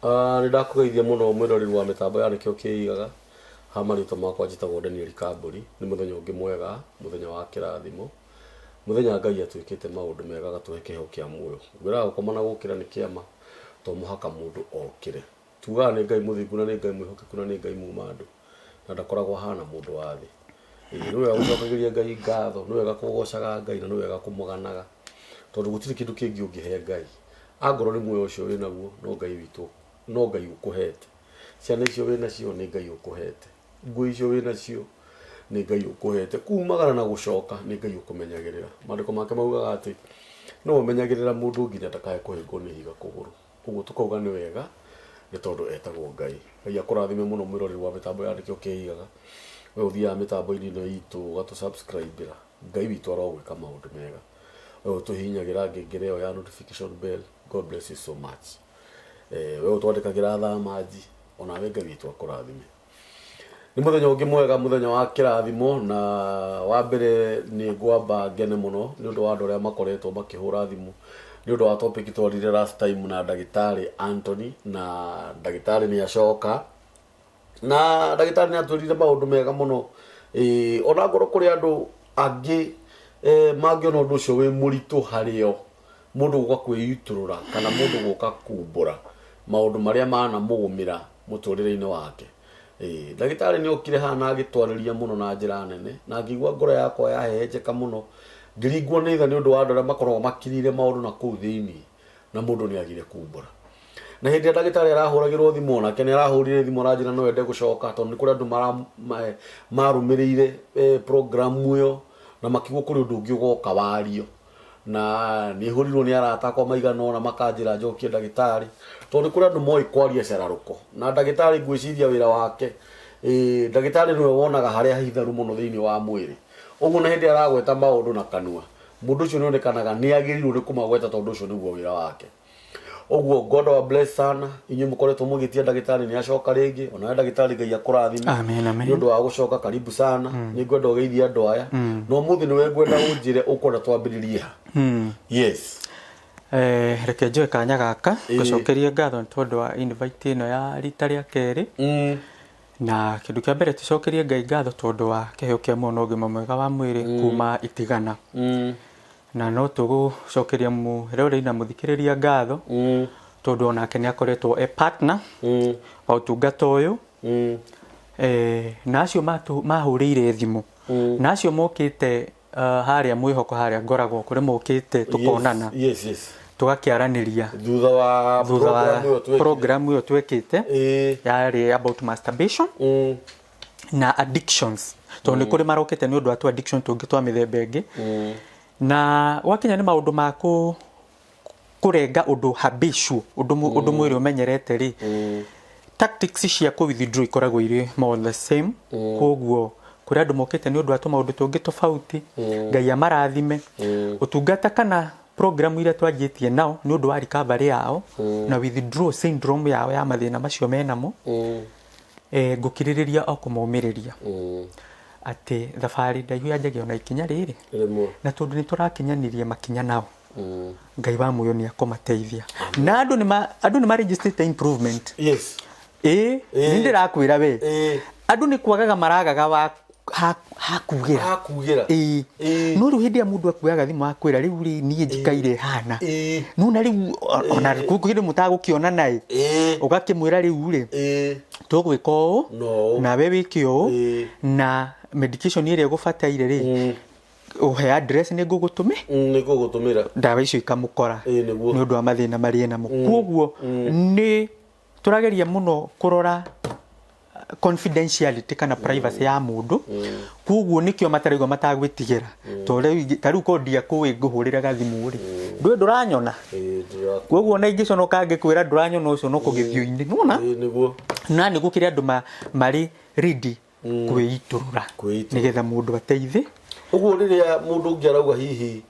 Nĩ ndakũgeithia mũno mwĩroreri wa mĩtambo ya Nĩkĩo Kĩigaga. Ha marĩtwa makwa njĩtagwo Daniel Kambũri. Nĩ mũthenya ũngĩ mwega, mũthenya wa kĩrathimo, mũthenya Ngai atwĩkĩte maũndũ mega agatũhe kĩheo kĩa muoyo. Ngwĩraga gũkoma na gũkĩra nĩ kĩama, to mũhaka mũndũ okĩre. Tugaga nĩ Ngai mũthingu na nĩ Ngai mwĩhokeku na nĩ Ngai muma andũ na ndakoragwo ahana mũndũ wa thĩ. Ĩĩ nĩ wega gũcokagĩria Ngai ngatho, nĩ wega kũgocaga Ngai na nĩ wega kũmũganaga tondũ gũtirĩ kĩndũ kĩngĩ ũngĩhe Ngai. Angorwo nĩ muoyo ũcio wĩnaguo no Ngai witũ, no Ngai ũkũhete. Ciana icio wĩnacio nĩ Ngai ũkũhete. Nguo icio wĩnacio nĩ Ngai ũkũhete. Kumagara na gũcoka nĩ Ngai ũkũmenyagĩrĩra. Maandĩko make maugaga atĩ nĩwe ũmenyagĩrĩra mũndũ nginya ndakae kũhĩngwo nĩ ihiga kũgũrũ. Ũguo tũkauga nĩ wega nĩ tondũ etagwo Ngai. Ngai akũrathime mũno mwĩroreri wa mĩtambo ya Nĩkĩo Kĩigaga. We ũthiaga mĩtambo-inĩ ĩno itũ ũgatũ subscribe ĩra. Ngai witũ arogwĩka maũndũ mega. We ũtũhihinyagĩra ngengere ĩyo ya notification bell, God bless you so much. We ũtwandĩkagĩra thamanji, onawe Ngai witũ akũrathime. Nĩ mũthenya ũngĩ mwega, mũthenya wa kĩrathimo, na wa mbere nĩ ngwamba ngene mũno nĩ ũndũ wa andũ arĩa makoretwo makĩhũra thimũ nĩ ũndũ wa topic twarire last time na ndagĩtarĩ Anthony, na ndagĩtarĩ nĩ acoka, na ndagĩtarĩ nĩ atwĩrire maũndũ mega mũno. Ĩĩ, ona ngorwo kũrĩ andũ angĩ mangĩona ũndũ ũcio wĩ mũritũ harĩo, mũndũ gũka kwĩitũrũra kana mũndũ gũka kumbũra maũndũ marĩa manamũgũmĩra mũtũrĩre-inĩ wake. Ĩĩ, ndagĩtarĩ nĩ okire haha na agĩtwarĩria mũno na njĩra nene na ngĩigua ngoro yakwa yahehenjeka mũno, ngĩringwo nĩ tha nĩ ũndũ wa andũ arĩa makoragwo makirĩire maũndũ na kũu thĩinĩ na mũndũ nĩ agire kumbũra. Na hĩndĩ ĩrĩa ndagĩtarĩ arahũragĩrwo thimũ onake nĩ arahũrire thimũ aranjĩra no ende gũcoka tondũ nĩ kũrĩ andũ marũmĩrĩire program ĩyo na makiuga kũrĩ ũndũ ũngĩ ũgoka wario. Na nĩ hũrirwo nĩ arata akwa maigana ũna makanjĩra njokie ndagĩtarĩ tondũ nĩ kũrĩ andũ moĩ kwaria cararũko na ndagĩtarĩ ngwĩciria wĩra wake ĩĩ, ndagĩtarĩ nĩwe wonaga harĩa hitharu mũno thĩinĩ wa mwĩrĩ. Ũguo na hĩndĩ ĩrĩa aragweta maũndũ na kanua mũndũ ũcio nĩ onekanaga nĩ agĩrĩirwo nĩ kũmagweta tondũ ũcio nĩguo wĩra wake. Ũguo God wa bless sana inyuĩ mũkoretwo mũgĩtia ndagĩtarĩ nĩ acoka rĩngĩ onawe ndagĩtarĩ Ngai akũrathime. Amen, amen. Nĩ ũndũ wa gũcoka karibu sana. Nĩ ngwenda ũgeithie andũ aya na ũmũthĩ nĩwe ngwenda ũnjĩre ũkwenda twambĩrĩrie ha. Yes. Reke njoe kanya gaka ngũcokerie ngatho nĩ tondũ wa invite ĩno ya rita rĩa kerĩ. Na kĩndũ kĩa mbere tũcokerie Ngai ngatho tondũ wa kĩheo kĩa muoyo na ũgima mwega wa mwĩrĩ kuma itigana. Na no tũgũcokeria mũroreri na mũthikĩrĩria ngatho tondũ onake nĩ akoretwo e partner wa ũtungata ũyũ. Na acio mahũrĩire thimũ na acio mokĩte harĩa mwĩhoko harĩa ngoragwo kũrĩ mokĩte tũkonana. Tũgakĩaranĩria thutha wa thutha wa program ĩyo twekire. Program ĩyo twekĩte yarĩ about masturbation na addictions tondũ nĩ kũrĩ marokĩte nĩ ũndũ wa tu addiction tũngĩ twa mĩthemba ĩngĩ. Na gwakinya nĩ maũndũ ma kũrenga ũndũ habitual, ũndũ mwĩrĩ ũmenyerete rĩ, tactics cia kũ withdraw ikoragwo irĩ more the same. Koguo kũrĩ andũ mokĩte nĩ ũndũ wa tũmaũndũ tũngĩ tofauti. Ngai amarathime. Ũtungata kana program iria twanjĩtie nao nĩ ũndũ wa recovery yao na withdraw syndrome yao ya mathĩna macio menamo, ngũkirĩrĩria o kũmomĩrĩria atĩ thabarĩ ndaihu yanjagia ona ikinya rĩrĩ rĩmwe. Na tondũ nĩ tũrakinyanirie makinya nao, Ngai wa muoyo nĩ akũmateithia na andũ nĩ maregistrĩte improvement. Ĩĩ, nĩ ndĩrakwĩra we, andũ nĩ kwagaga maragaga wa hakugĩra. Hakugĩra. Ĩĩ. No rĩu hĩndĩ ĩrĩa mũndũ akuoyaga thimũ akwĩra rĩu rĩ niĩ njikaire hana, no na rĩu ona hĩndĩ mũtagũkĩonana ĩ, ũgakĩmwĩra rĩu rĩ tũgwĩka ũũ nawe wĩke ũũ na medication ĩrĩa ĩgũbataire rĩ, ũhe address nĩ ngũgũtũmĩ Nĩ ngũgũtũmĩra. Ndawa icio ikamũkora Ĩĩ, nĩguo. Nĩ ũndũ wa mathĩna marĩa enamo. Koguo nĩ tũrageria mũno kũrora confidentiality kana privacy ya mũndũ. Koguo nĩkĩo mataraigua matagwĩtigĩra tondũ rĩu ta rĩu korwo ndiakũĩ ngũhũrĩre gathimũ rĩ, ndũĩ ndũranyona. Ĩĩ, Koguo ona ingĩconoka ngĩkwĩra ndũranyona ũcio no kũgĩthiũ-inĩ nĩwona. Ĩĩ, nĩguo. Na nĩ gũkĩrĩ andũ marĩ ready kwĩitũrũra Kwĩitũrũra. Nĩgetha mũndũ ateithĩ. Ũguo rĩrĩa mũndũ ũngĩ arauga hihi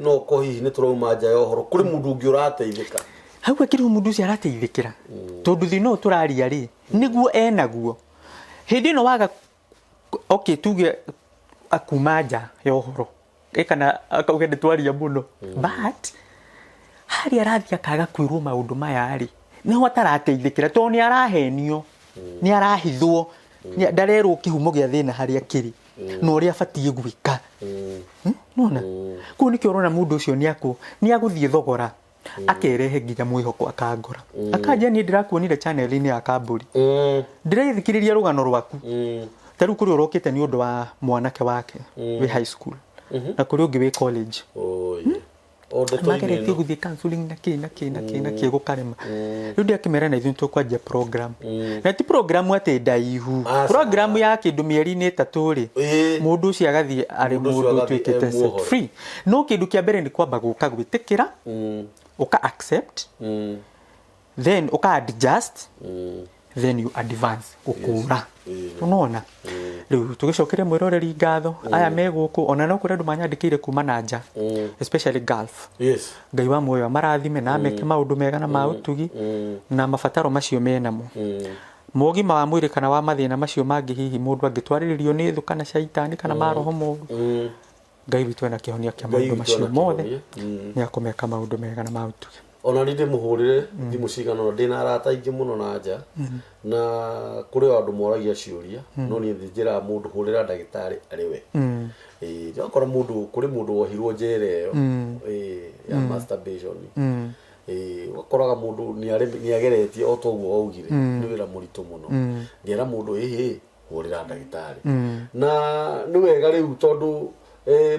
no ko hihi nĩ tũrauma nja ya ũhoro, kũrĩ mũndũ ũngĩ ũrateithĩka. Hau akĩrĩ mũndũ ũcio arateithĩkĩra tondũ thĩna ũyũ tũraria rĩ nĩguo enaguo hĩndĩ ĩno waga. Okay, tuge akuma nja ya ũhoro kana akauge nĩ twaria mũno, but harĩa arathiĩ akaga kwĩrwo maũndũ maya rĩ, Nĩho atarateithĩkĩra tondũ nĩ arahenio, nĩ arahithwo, ndarerwo kĩhumo gĩa thĩna harĩa kĩrĩ na ũrĩa abatiĩ gwĩka. Nona kũu nĩkĩo ũrona mũndũ ũcio nĩ agũthiĩ thogora, akerehe nginya mwĩhoko, akangora, akanjia niĩ ndĩrakuonire channel-inĩ ya Kambũri, ndĩrathikĩrĩria rũgano rwaku. Ta rĩu kũrĩ ũrokĩte nĩ ũndũ wa mwanake wake wĩ high school, na kũrĩ ũngĩ wĩ college. Oh, yeah. O ndeto-inĩ mageretie ĩno. Gũthiĩ counseling na kĩ na kĩ na kĩ na kĩ gũkarema. Rĩu ndĩakĩmera na ithuĩ tũkwanjia program, na ti program atĩ ndaihu, Aca. Program ya kĩndũ mĩeri-inĩ 3 rĩ, mũndũ ũcio agathiĩ arĩ Mũndũ ũcio mũndũ agathiĩ ũtuĩkĩte e set muohore. free. No kĩndũ kĩa mbere nĩ kwamba gũka gwĩtĩkĩra, ũka accept, then ũka adjust, then you advance gũkũra. Unaona, rĩu tũgĩcokeria mwĩroreri ngatho aya me gũkũ, ona no kũrĩ andũ manyandĩkĩire kuma na nja, especially Gulf. Ngai wa muoyo amarathime na ameke maũndũ mega na ma ũtugi na mabataro macio menamo, mogima wa mwĩrĩ kana wa mathĩna macio mangĩ hihi mũndũ angĩtwarĩrĩrio nĩ thũ kana caitani kana maroho moru. Ngai witũ ena kĩhonia kĩa Ngai maũndũ witũ macio ena mothe. kĩhonia. Nĩ akũmeka maũndũ mega na ma ũtugi. Ona nĩ ndĩmũhũrĩre thimũ cigana ũna, ndĩna arata aingĩ mũno na nja, na kũrĩ o andũ moragia ciũria, no niĩ njĩraga mũndũ, hũrĩra ndagĩtarĩ arĩ we. Ĩĩ, ndĩrakora mũndũ, kũrĩ mũndũ wohirwo njera ĩyo, ĩĩ, ya masturbation. Ĩĩ, ũgakoraga mũndũ nĩ ageretie o toguo waugire, nĩ wĩra mũritũ mũno. Ngera mũndũ, ĩhĩ, hũrĩra ndagĩtarĩ. Na nĩ wega rĩu tondũ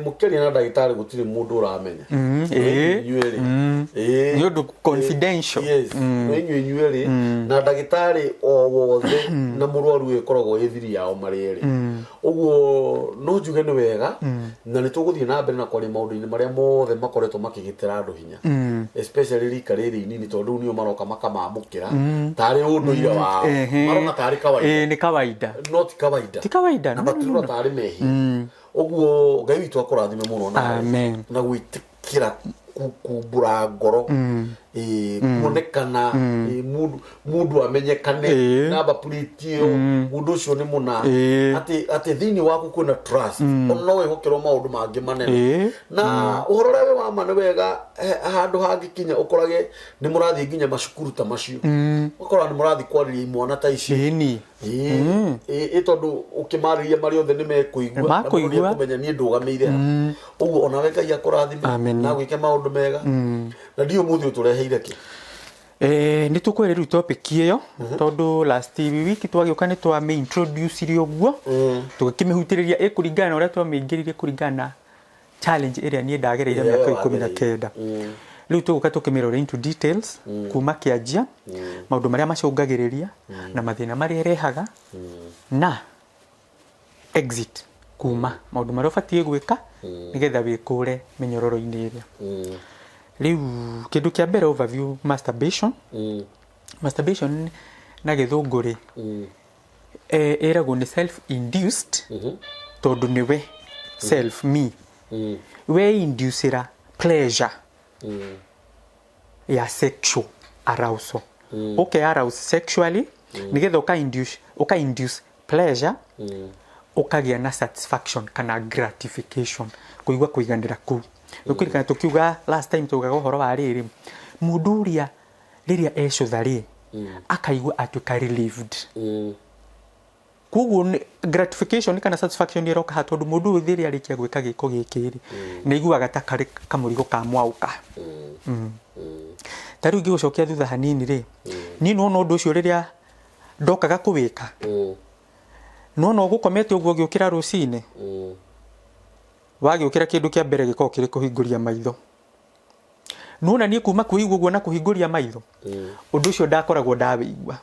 mũkĩaria na ndagĩtarĩ gũtirĩ mũndũ ũramenya. No inyuĩ inyuerĩ. Ĩĩ. Nĩ ũndũ confidential. Yes, no inyuĩ inyuerĩ na ndagĩtarĩ o wothe na mũrwaru ĩkoragwo ĩ thiri yao marĩ erĩ. Ũguo no njuge nĩ wega, na nĩ tũgũthiĩ na mbere na kwaria maũndũ-inĩ marĩa mothe makoretwo makĩgitĩra andũ hinya, especially rika rĩrĩ inini, tondũ rĩu nĩo maroka makamamũkĩra tarĩ ũndũire wao, marona tarĩ kawaida. Ĩĩ, nĩ kawaida. No ti kawaida. Ti kawaida, Na no, no, no, matirona tarĩ mehia. Ũguo Ngai witũ akũrathime mũno nawe Amen. na gwĩtĩkĩra kumbũra ngoro, ĩĩ, kuonekana, ĩĩ, mũndũ amenyekane, namba plate ĩyo, mũndũ ũcio nĩ mũna, atĩ thĩinĩ waku kwĩna trust, ona no wĩhokerwo maũndũ mangĩ manene. Na ũhoro ũrĩa wĩ wa ma nĩ wega, handũ hangĩkinya ũkorage nĩ mũrathiĩ nginya macukuru ta macio, ũgakora nĩ mũrathiĩ kwarĩria imwana ta icio. Ĩni. Ĩĩ, ĩĩ, tondũ ũkĩmarĩria marĩ othe nĩ mekũigua na mũndũ Nĩmakũigua. nĩekũmenya niĩ ndũgamĩire ha. Ũguo onawe Ngai akũrathime Amen. na gwĩke maũndũ mega. Na ndiũ mũthĩ ũtũreheire kĩ? Nĩ tũkweria rĩu topic ĩyo, tondũ last week twagĩũka nĩ twamĩ-introducire ũguo, tũgĩkĩmĩhutĩrĩria ĩkũringana na ũrĩa twamĩingĩririe, kũringana na challenge ĩrĩa niĩ ndagereire Ĩrĩa mĩaka we ikũmi na wagereire. kenda. Rĩu tũgũka tũkĩmĩrora into details, kuma kĩanjia, maũndũ marĩa macũngagĩrĩria na mathĩna marĩa ĩrehaga, na exit, kuma maũndũ marĩa ũbatiĩ gwĩka nĩgetha wĩkũre mĩnyororo-inĩ ĩrĩa. Rĩu kĩndũ kĩa mbere, overview masturbation. Masturbation na gĩthũngũ rĩ, ĩragwo nĩ self induced, tondũ nĩwe self me we inducera pleasure ya sexual arousal, ũke arouse sexually nĩgetha ũka induce pleasure, ũkagĩa na satisfaction kana gratification, kũigua kũiganĩra kũu. Nĩkũririkana tũkiuga last time, tugaga ũhoro wa rĩrĩ, mũndũ ũrĩa rĩrĩa ecũtha rĩ, akaigua atuĩka relieved. Koguo gratification kana satisfaction ĩroka ha tondũ mũndũ ũyũ rĩrĩa arĩkia gwĩka gĩko gĩkĩ rĩ, nĩ aiguaga ta karĩ kamũrigo ka mwaũka. Ta rĩu ingĩgũcokia thutha hanini rĩ, niĩ nĩwona ũndũ ũcio rĩrĩa ndokaga kũwĩka, nona ũgũkomete ũguo ũgĩũkĩra rũcinĩ, wagĩũkĩra kĩndũ kĩa mbere gĩkoragwo kĩrĩ kũhingũria maitho. Nona niĩ kuma kwĩigua ũguo na kũhingũria maitho, ũndũ ũcio ndakoragwo ndawĩigua.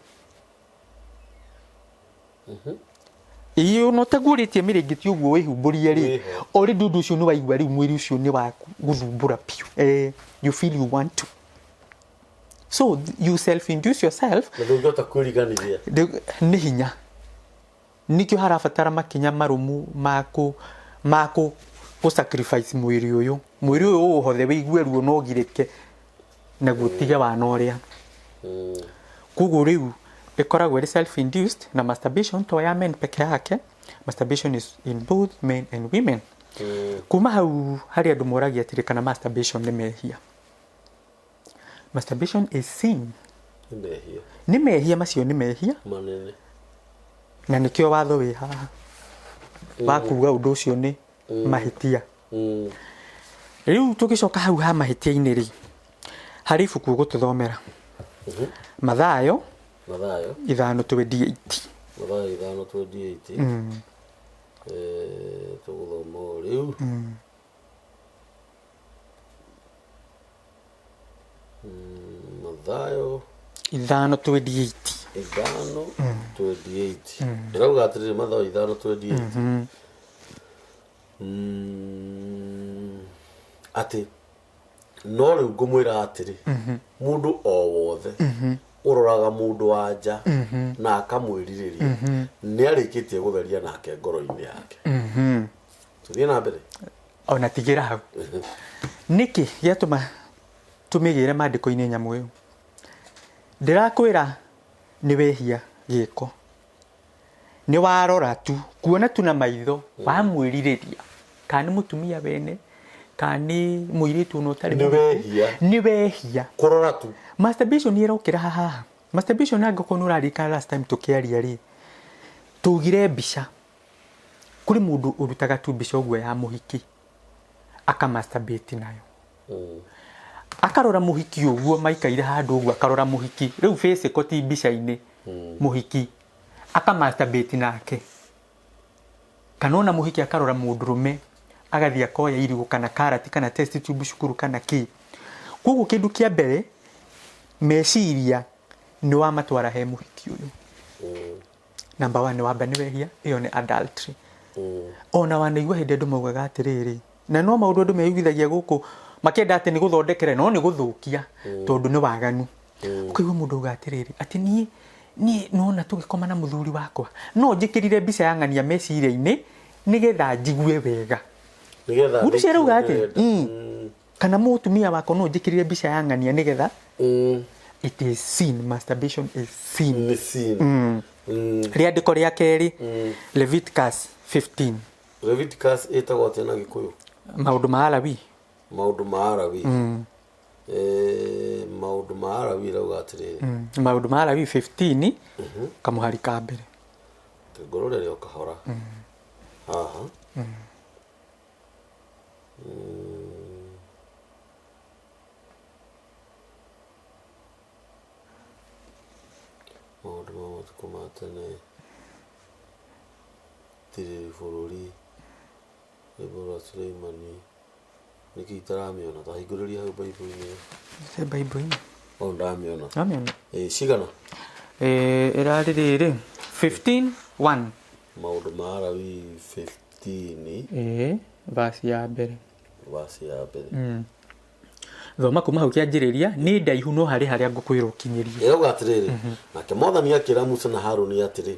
Ĩĩ, ona ũtaguũrĩtie mĩrĩngĩti ũguo wĩhumbũrie rĩ, Wĩho. Already ũndũ ũcio nĩ waigua rĩu mwĩrĩ ũcio nĩ wa gũthumbũra biũ. You feel you want to, so you self induce yourself. Na ndũngĩhota kwĩriganithia. Nĩ hinya, nikĩo harabatara makinya marũmu maku gũ sacrifice mwĩrĩ ũyũ, mwĩrĩ ũyũ ũhothe wĩigue ruo no ũgirĩke naguo tige wana ũrĩa. Koguo rĩu ĩkoragwo ĩrĩ self induced, na masturbation to ya men peke yake, masturbation is in both men and women. Kuma hau harĩ andũ moragia atĩrĩ, kana masturbation nĩ mehia? Masturbation is sin. Nĩ mehia. Nĩ mehia macio, nĩ mehia manene. Na nĩkĩo watho wĩ haha wa kuga ũndũ ũcio nĩ mahĩtia. Rĩu tũgĩcoka hau ha mahĩtia-inĩ rĩ, harĩ ibuku ũgũtũthomera, Mathayo. Mathayo. 5:28. Mathayo 5:28. Tũgũthoma o rĩu. Mathayo 5:28. 5:28 ĩrauga atĩrĩrĩ, Mathayo 5:28, atĩ no rĩu ngũmwĩra atĩrĩ, mũndũ o wothe ũroraga mũndũ wa nja na akamwĩrirĩria nĩ arĩkĩtie gũtheria nake ngoro-inĩ yake. Tũthiĩ na mbere. Ona tigĩra hau. Nĩkĩ gĩatũma tũmĩgĩre maandĩko-inĩ nyamũ ĩyo? Ndĩrakwĩra nĩ wehia gĩko. Nĩ warora tu, kuona tu na maitho, wamwĩrirĩria, kana nĩ mũtumia wene, kana nĩ mũirĩtu ona ũtarĩ Nĩ mũhiku, wehia. Nĩ wehia. Kũrora tu. Masturbation ĩrokĩra haha. Masturbation, angĩkorwo nĩ ũraririkana last time tũkĩaria rĩ, tugire mbica. Kũrĩ mũndũ ũrutaga tu mbica ũguo ya mũhiki, akamasturbate nayo. Akarora mũhiki ũguo maikaire handũ ũguo, akarora mũhiki rĩu physical, ti mbica-inĩ, mũhiki akamasturbate nake. Kana ona mũhiki akarora mũndũrũme, agathiĩ akoya irigũ kana karati kana test tube cukuru kana kĩ. Koguo kĩndũ kĩa mbere, meciria nĩ wamatwara he mũhiki ũyũ. Number one, nĩ wamba nĩ wehia, ĩyo nĩ adultery. Ona wanaigua hĩndĩ andũ maugaga atĩrĩrĩ, na no maũndũ andũ meiguithagia gũkũ makĩenda atĩ nĩ gũthondekera, no nĩ gũthũkia, tondũ nĩ waganu. Ũkaigua mũndũ auga atĩrĩrĩ, atĩ niĩ nona tũgĩkoma na mũthuri wakwa, no njĩkĩrire mbica ya ng'ania meciria-inĩ nĩgetha njigue wega. Nĩgetha Mũndũ ũcio arauga atĩ ndĩrenda. Kana mũtumia wakwa, no njĩkĩrire mbica ya ng'ania nĩgetha. It is sin. Masturbation is sin. Nĩ sin. Rĩandĩko rĩa kerĩ, Leviticus 15. Leviticus ĩtagwo atĩa na Gĩkũyũ? Maũndũ ma Alawi. Maũndũ ma Alawi. Maũndũ ma Alawi ĩrauga atĩrĩrĩ. Maũndũ ma Alawi 15, kamũhari ka mbere. Ngũrorere o kahora haha. Maũndũ ma matukũ ma tene, tirĩrĩ bũrũri, rwĩmbo rwa Suleimani. Nĩkĩ itaramĩona? Ta hingũrĩria hau Bible-inĩ. Ĩ Bible-inĩ. O ndamĩona. Wamĩona? Ĩ cigana? Ĩrarĩ rĩrĩ, 15 1. Maũndũ ma Alawii 15. Ĩ verse ya mbere. Verse ya mbere. Thoma kuma hau kĩanjĩrĩria, nĩ ndaihu, no harĩ harĩa ngũkwĩra ũkinyĩrie. Ĩrauga atĩrĩrĩ, nake Mwathani akĩra Musa na Harũni atĩrĩ,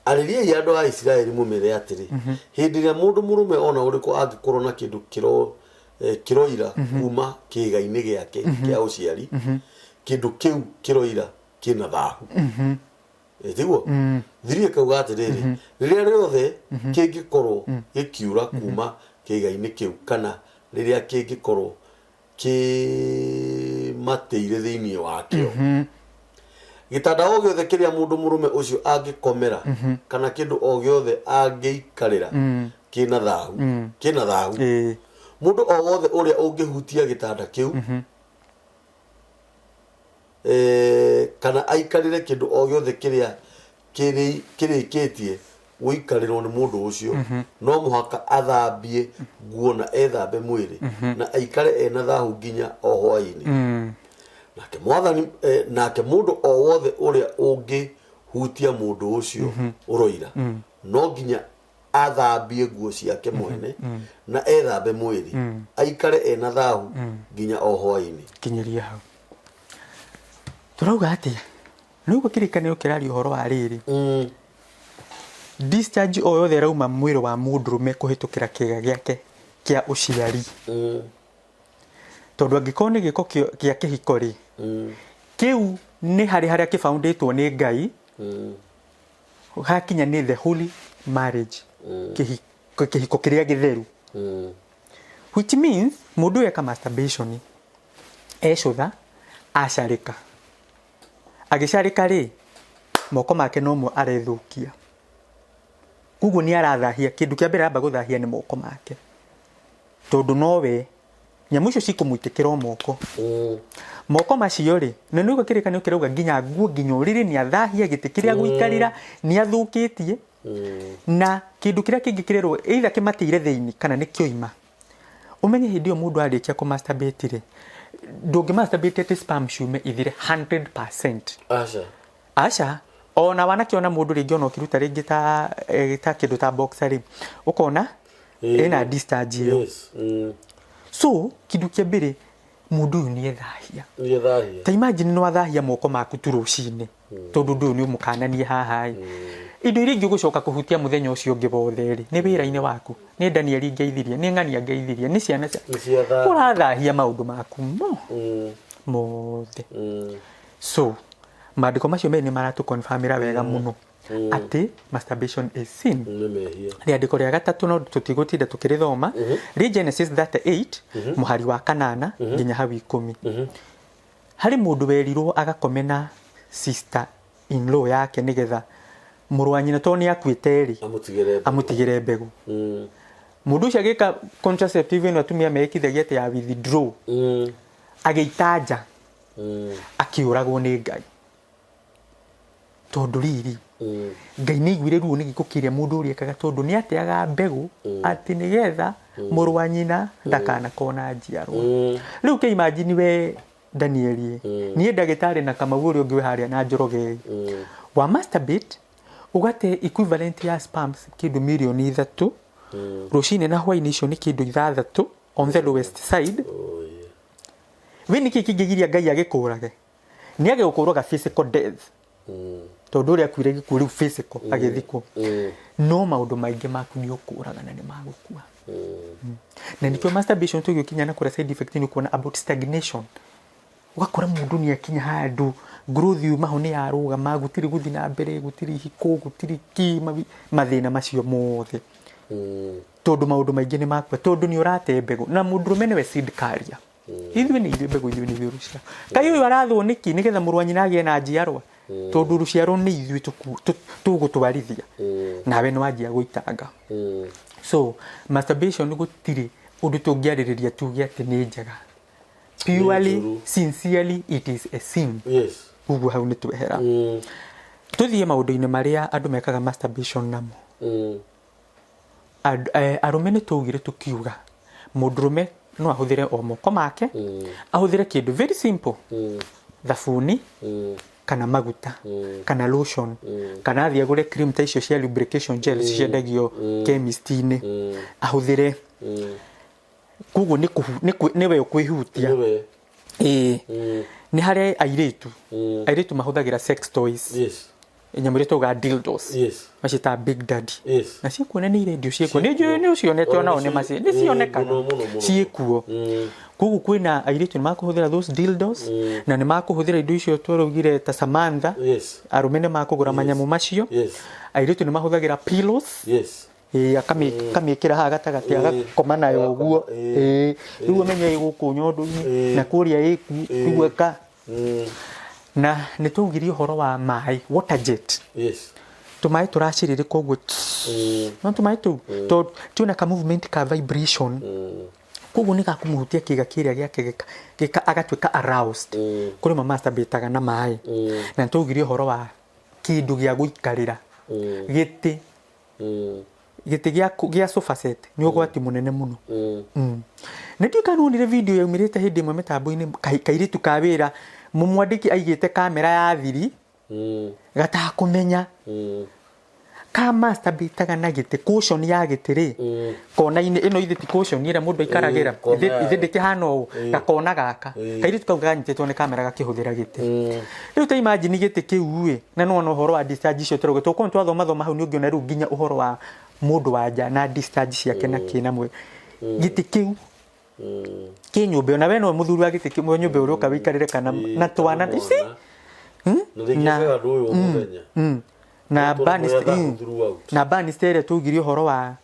arĩriai andũ a Isiraeli mũmere atĩrĩ, hĩndĩ ĩrĩa mũndũ mũrũme ona ũrĩkũ angĩkorwo na kĩndũ kĩroira kuma kĩĩga-inĩ gĩake kĩa ũciari, kĩndũ kĩu kĩroira kĩna thahu. Tiguo thirie kauga atĩrĩrĩ, rĩrĩa rĩothe kĩngĩkorwo gĩkiura kuma kĩĩga-inĩ kĩu, kana rĩrĩa kĩngĩkorwo kĩmatĩire thĩinĩ wakĩo, gĩtanda o gĩothe kĩrĩa mũndũ mũrũme ũcio angĩkomera kana kĩndũ o gĩothe angĩikarĩra kĩna thahu, kĩna thahu. Mũndũ o wothe ũrĩa ũngĩhutia gĩtanda kĩu kana aikarĩre kĩndũ o gĩothe kĩrĩa kĩrĩkĩtie gũikarĩrwo nĩ mũndũ ũcio, no mũhaka athambie nguo na ethambe mwĩrĩ na aikare ena thahu nginya o hwaĩ-inĩ. Nake Mwathani, nake mũndũ o wothe ũrĩa ũngĩhutia mũndũ ũcio ũroira no nginya athambie nguo ciake mwene na ethambe mwĩrĩ, aikare ena thahu nginya o hwaĩ-inĩ. Kinyĩria hau. Tũrauga atĩa? Nĩguo kĩrĩkanĩro kĩraria ũhoro wa rĩrĩ, discharge o yothe ĩrauma mwĩrĩ wa mũndũrũme kũhĩtũkĩra kĩga gĩake kĩa ũciari, tondũ angĩkorwo nĩ gĩko kĩa kĩhiko rĩ, kĩu nĩ harĩ harĩa kĩbaundĩtwo nĩ Ngai, hakinya nĩ the holy marriage, kĩhiko, kĩhiko kĩrĩa gĩtheru, which means mũndũ ũyũ eka masturbation ecũtha. Acarĩka, agĩcarĩka rĩ, moko make nomo arethũkia. Koguo nĩ arathahia, kĩndũ kĩa mbere aramba gũthahia nĩ moko make, tondũ nowe nyamũ icio cikũmũitĩkĩra o moko. Moko macio rĩ, na nĩguo kĩrĩkanĩro kĩrauga nginya nguo, nginya ũrĩrĩ nĩ athahia, gĩtĩ kĩrĩa gũikarĩra nĩ athũkĩtie. Na kĩndũ kĩrĩa kĩngĩ kĩrerwo either kĩmatĩire thĩinĩ kana nĩ kĩoima. Ũmenye hĩndĩ ĩyo mũndũ arĩkia kũ masturbate rĩ, ndũngĩ masturbate atĩ sperm ciume ithire 100%. Aca. Aca. Ona wanakĩona mũndũ rĩngĩ ona ũkĩruta rĩngĩ ta, ta kĩndũ ta boxer rĩ, ũkona ĩna discharge ĩyo. Yes. So kĩndũ kĩa mbere mũndũ ũyũ nĩ ethahia. Nĩ ethahia. Ta imagine nĩ wathahia moko maku tu rũcinĩ, tondũ ũndũ ũyũ nĩ ũmũkananie haha ĩ. Indo iria ingĩ ũgũcoka kũhutia mũthenya ũcio ũngĩ wothe rĩ, nĩ wĩra-inĩ waku, nĩ Daniel ngeithirie, nĩ ng'ania ngeithirie, nĩ ciana cia Nĩ ciathahia. Ũrathahia maũndũ maku mo mothe. So maandĩko macio merĩ nĩ maratũ-confirmĩra wega mũno atĩ masturbation is sin. Nĩ mehia. Rĩandĩko rĩa gatatũ no tũtigũtinda tũkĩrĩthoma, rĩ Genesis 38 mũhari wa kanana nginya hau 10. Harĩ mũndũ werirwo agakome na sister in law yake nĩgetha mũrũ wa nyina, tondũ nĩ akuĩte rĩ, Amũtigĩre mbegũ. Amũtigĩre mbegũ. Mũndũ ũcio agĩka contraceptive ĩno atumia meĩkithagia atĩ ya withdraw, agĩita nja, akĩũragwo nĩ Ngai, tondũ riri Ngai nĩ aiguire ruo nĩ gĩko kĩrĩa mũndũ ũrĩa ekaga, tondũ nĩ ateaga mbegũ atĩ nĩgetha mũrũ wa nyina ndakanakorwo na njiarwa. Rĩu kĩ imagine we Daniel ĩ, niĩ ndagĩtarĩ na Kamau ũrĩa ũngĩ wĩ harĩa na Njoroge ĩ, wa masturbate ũgate equivalent ya sperms kĩndũ mirioni 3 rũcinĩ na hwainĩ, icio nĩ kĩndũ 6 on the lowest side. Oh, yeah. We nĩkĩ kĩngĩgiria Ngai agĩkũrage? Nĩ agĩgũkũraga physical death, tondũ ũrĩa akuire gĩkuũ rĩu physical agĩthikwo, no maũndũ maingĩ maku nĩ ũkũraga na nĩ magũkua. Na nĩkĩo masturbation tũgĩkinya na kũrĩa side effect nĩ kuona about stagnation, ũgakora mũndũ nĩ akinya handũ growth yuma ho nĩ yarũgama, gũtirĩ gũthiĩ na mbere, gũtirĩ ihiko, gũtirĩ kĩ, mathĩna macio mothe, tondũ maũndũ maingĩ nĩ makua, tondũ nĩ ũrate mbegũ, na mũndũrũme nĩwe seed carrier. Ithuĩ nĩ ithuĩ mbegũ, ithuĩ nĩ ithuĩ rũciaro. Kaĩ ũyũ arathwo nĩkĩ? Nĩgetha mũrũ wa nyina agĩe na njiarwa, tondũ rũciaro nĩ ithuĩ tũgũtwarithia, nawe nĩ wanjia gũitanga. So masturbation gũtirĩ ũndũ tũngĩarĩrĩria tuge atĩ nĩ njega. Purely, Njũru. sincerely, it is a sin. Koguo hau nĩ twehera, tũthiĩ maũndũ-inĩ marĩa andũ mekaga masturbation namo. Arũme nĩ twaugire, tũkiuga mũndũrũme no ahũthĩre o moko make, ahũthĩre kĩndũ very simple, thabuni kana maguta kana lotion, kana athiĩ agũre cream ta icio cia lubrication gels ciendagio chemist-inĩ, ahũthĩre. Koguo nĩ nĩwe ũkwĩhutia. Nĩwe. Ĩĩ. Nĩ harĩ airĩtu, airĩtu mahũthagĩra sex toys, nyamũ iria tauga dildos, maciĩtaga big daddy. Na ciĩkuo, na nĩ irendio ciĩkuo, nĩ njũĩ nĩ ũcionete, onao nĩ maci nĩ cionekaga. Mũno, mũno, mũno. Ciĩkuo. Koguo kwĩna airĩtu nĩ makũhũthĩra those dildos, na nĩ makũhũthĩra indo icio tũraugire ta Samantha. Arũme nĩ makũgũra manyamũ macio. Airĩtu nĩ mahũthagĩra pillows. Ĩĩ, akamĩkĩra haha gatagatĩ, agakoma nayo ũguo. Ĩĩ, rĩu ũmenye ĩ gũkũ nyondo-inĩ na kũrĩa ĩku rĩu eka. Na nĩ twaugire ũhoro wa maĩ, water jet, tũmaĩ tũracĩrĩrĩka ũguo, no tũmaĩ tũu tondũ tuona ka movement ka vibration, koguo nĩ gakũmũhutia kĩga kĩrĩa gĩake gĩka agatuĩka aroused. Kũrĩ ma masturbataga na maĩ. Na nĩ twaugire ũhoro wa kĩndũ gĩa gũikarĩra, gĩtĩ, gĩtĩ gĩa sofa set nĩ ũgwati mũnene mũno. Nĩ ndiũĩ kana wonire video yaumĩrĩte hĩndĩ ĩmwe mĩtambo-inĩ, kairĩtu ka wĩra mũmwandĩki aigĩte kamera ya thiri, gatakũmenya ka masturbataga na gĩtĩ, cushion ya gĩtĩ rĩ, kona-inĩ ĩno, ithe ti cushion ĩrĩa mũndũ aikaragĩra? Kona ithe ndĩkĩhana ũũ, gakona gaka. Kairĩtu kau kanyitĩtwo nĩ kamera gakĩhũthĩra gĩtĩ. Rĩu ta imagine gĩtĩ kĩu ĩ, na nĩwona ũhoro wa discharge icio tũrauga, tũkorwo twathoma thoma hau nĩ ũngĩona rĩu nginya ũhoro wa mũndũ wa nja na discharge ciake na kĩ na mwĩrĩ, gĩtĩ kĩu kĩ nyũmba ĩyo, na we no mũthuri wa gĩtĩ kĩmwe nyũmba ĩyo ũrĩũka wĩikarĩre kana na twana Kana ici mwana. Na rĩngĩ ekaga ũndũ ũyũ o mũthenya. Na Tondũ banister mwetha throughout. Na banister ĩrĩa twaugire ũhoro wa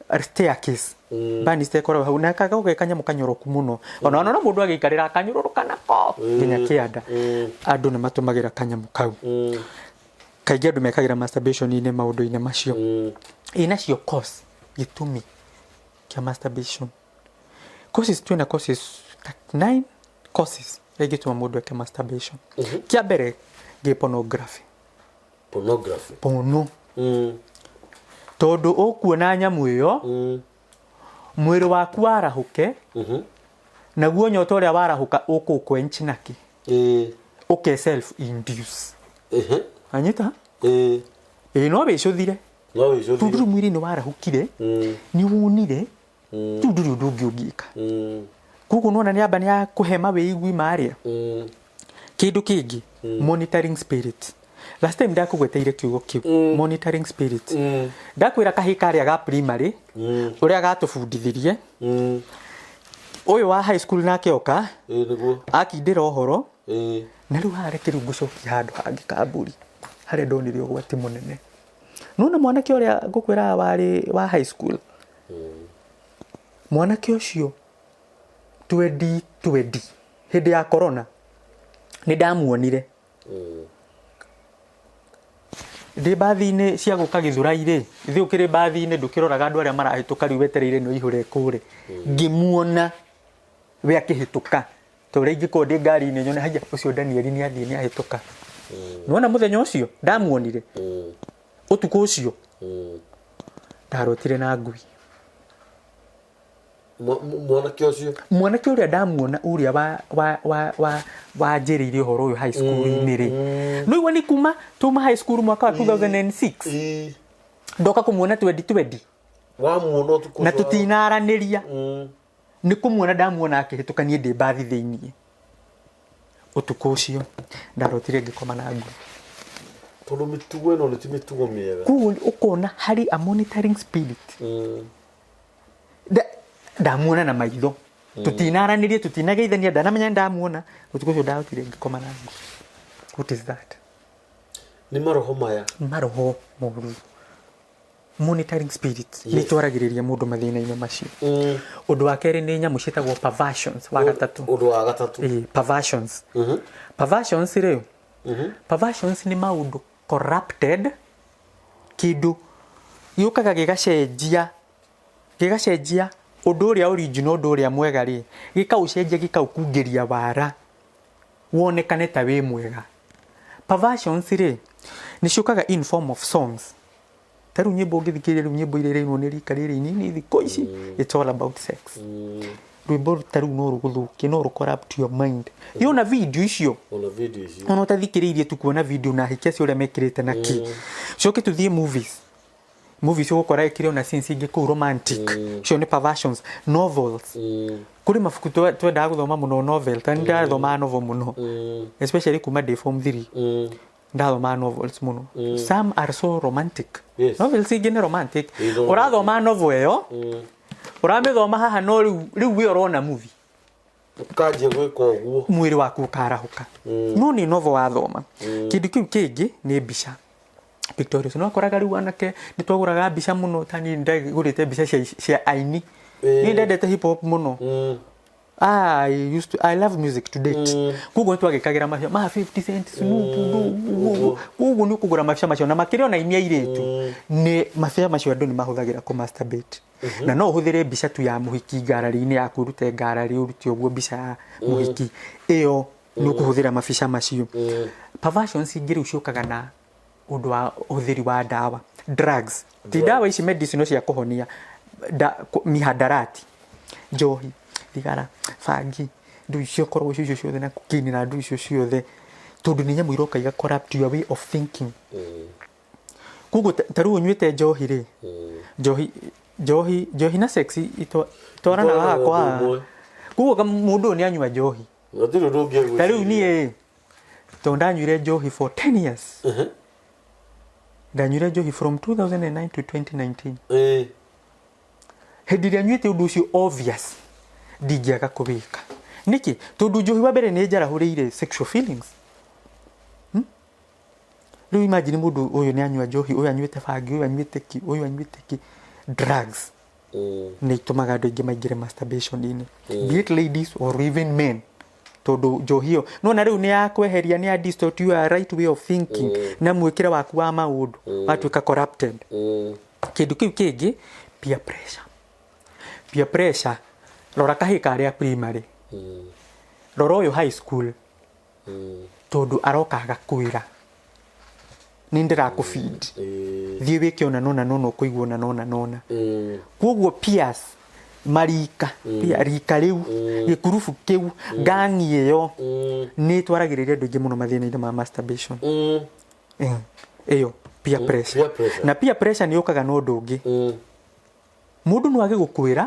Staircase, banister ĩkoragwo hau na kagau ge kanyamũ kanyoroku mũno, ona ona mũndũ agĩikarĩra akanyũrũrũka nako nginya kĩanda. Andũ nĩ matũmagĩra kanyamũ kau. Kaingĩ andũ mekagĩra masturbation-inĩ maũndũ-inĩ macio. Ĩ nacio cause, gĩtũmi kĩa masturbation, causes, twĩna causes ta nine causes iria ingĩtũma mũndũ eke masturbation. Kĩa mbere gĩ pornography. Pornography. Porno. Tondũ ũkuona nyamũ ĩyo, mwĩrĩ waku warahũke, naguo nyota ũrĩa warahũka ũkũkwench nakĩ, ũke self induce. Anyita? Ĩ, no wĩcũthire. No wĩcũthire. Tondũ rĩu mwĩrĩ nĩ warahũkire, nĩ wonire, rĩu ndũrĩ ũndũ ũngĩ ũngĩka. Koguo nona nĩ amba nĩ yakũhe mawĩigui marĩa. Kĩndũ kĩngĩ, monitoring spirit. Last time ndakũgweteire kiugo kĩu, monitoring spirit. Ndakwĩra kahĩ karĩa ga primary, ũrĩa gatũbundithirie, ũyũ wa high school nake oka Ĩ, nĩguo. Akindĩra ũhoro. Na rĩu haha reke rĩu ngũcokia handũ hangĩ kamburi harĩa ndonire ũgwati mũnene. Nona mwanake ũrĩa ngũkwĩraga warĩ wa high school, mwanake ũcio 2020 hĩndĩ ya corona nĩ ndamuonire ndĩ mbathi-inĩ cia gũka Gĩthũrai rĩ, ithuĩ ũkĩrĩ mbathi-inĩ ndũkĩroraga andũ arĩa marahĩtũka, rĩu wetereire nĩ ihũre kũrĩ. Ngĩmuona we akĩhĩtũka ta ũrĩa ingĩkorwo ndĩ ngari-inĩ nyone haya ũcio Danieli nĩ athiĩ nĩ ahĩtũka. Nĩwona mũthenya ũcio ndamuonire, ũtukũ ũcio ndarotire na ngui. Mwanake ũcio? Mwanake ũrĩa ndamuona, ũrĩa wa wanjĩrĩirie ũhoro ũyũ high school-inĩ rĩ, no igua nĩ kuma tuma high school mwaka wa 2006, ndoka kũmuona 2020. Wamuona ũtukũ Na ũcio? Tũtinaranĩria. Nĩ kũmuona ndamuona akĩhĩtũka niĩ ndĩ mbathi thĩiniĩ. Ũtukũ ũcio ndarotire ngĩkoma na ngui. Tondũ mĩtugo ĩno nĩ ti mĩtugo mĩega. Koguo ũkona harĩ a monitoring spirit. Ndamuona na maitho, tũtinaranĩria, tutinageithania, ndanamenya nĩ ndamuona. Ũtukũ ũcio ndarotire ngĩkoma na ngui. What is that? Nĩ maroho maya. Maroho moru, monitoring spirit. Nĩ itwaragĩrĩria mũndũ mathĩna-inĩ macio. Ũndũ wa kerĩ nĩ nyamũ ciĩtagwo perversions, wa gatatũ. Ũndũ wa gatatũ. Ĩĩ, perversions. Perversions rĩ, perversions nĩ maũndũ corrupted, kĩndũ gĩũkaga gĩgacenjia ũndũ ũrĩa original, ũndũ ũrĩa mwega rĩ, gĩkaũcenjia, gĩkaũkungĩria wara wonekane ta wĩ mwega. Perversions rĩ, nĩ ciũkaga in form of songs. Ta rĩu nyĩmbo ũngĩthikĩrĩria rĩu, nyĩmbo iria irainwo nĩ rika rĩrĩ inini thikũ ici, it's all about sex. Rwĩmbo ta rĩu no rũgũthũkie, no rũ corrupt your mind. Yona video icio. Ona video icio. Ona ũtathikĩrĩirie tu kuona video na ahiki acio ũrĩa mekĩrĩte na kĩ. Coke tũthiĩ movies. Movies ũgũkora ĩkĩrĩ ona scenes ingĩ kũu romantic. Icio nĩ perversions. Novels, kũrĩ mabuku twendaga gũthoma mũno, novel. Ta nĩ ndathomaga novel mũno, especially kuma ndĩ form 3. Ndathomaga novels mũno. Some are so romantic. Novels ingĩ nĩ romantic. Ĩ, no. Ũrathoma novel ĩyo, ũramĩthoma haha, no rĩu we ũrona movie. Ũkanjia gwĩka ũguo. Mwĩrĩ waku ũkarahũka, no nĩ novel wathoma. Kĩndũ kĩu kĩngĩ nĩ mbica, pictorials. No akoraga rĩu anake nĩ twagũraga mbica mũno. Ta niĩ ndagũrĩte mbica cia aini. Niĩ ndendete hip hop mũno. I love music to date. Koguo nĩ twagĩkagĩra macio ma 50 Cent, Snoop Dogg. Koguo nĩ ũkũgũra mabica macio na makĩria ona aini airĩtu, nĩ mabica macio andũ nĩ mahũthagĩra kũ masturbate. Na no ũhũthĩre mbica tu ya mũhiki ngarari-inĩ yaku, ũrute ngarari, ũrute ũguo mbica ya mũhiki ĩyo, nĩ ũkũhũthĩra mabica macio. Perversions ingĩ rĩu ciũkaga na ũndũ wa ũhũthĩri wa ndawa, drugs. Ti ndawa ici medicinal cia kũhonia, mihadarati, njohi, thigara, bangi, ndũ icio korwo icio ciothe na cocaine na ndũ icio ciothe, tondũ nĩ nyamũ iroka iga corrupt your way of thinking. Koguo ta rĩu ũnyuĩte njohi rĩ, njohi na sex itwaranaga Itwaranaga kwa ũndũ ũmwe. Koguo mũndũ ũyũ nĩ anyua njohi. Gũtirĩ ũndũ ũngĩ. Ta rĩu niĩ tondũ ndanyuire njohi for 10 years, ndanyuire njohi from 2009 to 2019. Hĩndĩ ĩrĩa nyuĩte ũndũ ũcio obvious ndingĩaga kũwĩka. Nĩkĩ? Tondũ njohi wa mbere nĩ njarahũrĩire sexual feelings. Rĩu imagine mũndũ ũyũ nĩ anyua njohi, ũyũ anyuĩte bangi, ũyũ anyuĩte ki, ũyũ anyuĩte ki, drugs. Nĩ itũmaga andũ aingĩ maingĩre masturbation-inĩ, be it ladies or even men, tondũ njohi ĩyo nona rĩu nĩ yakweheria, nĩ ya distort your right way of thinking na mwĩkĩre waku wa maũndũ watuĩka corrupted. Kĩndũ kĩu kĩngĩ, peer pressure. Peer pressure, rora kahĩĩ karĩa primary, rora ũyũ high school, tondũ aroka agakwĩra, "Nĩ ndĩrakũfeed, thiĩ wĩke ũna nona nona, ũkũigua ũna nona nona." Koguo peers, marika peer, rika rĩu, gĩkurubu kĩu, gangi ĩyo nĩ ĩtwaragĩrĩria andũ aingĩ mũno mathĩna-inĩ ma masturbation. Ĩyo peer pressure. Peer pressure. Na peer pressure nĩ yũkaga na ũndũ ũngĩ. Mũndũ no age gũkwĩra,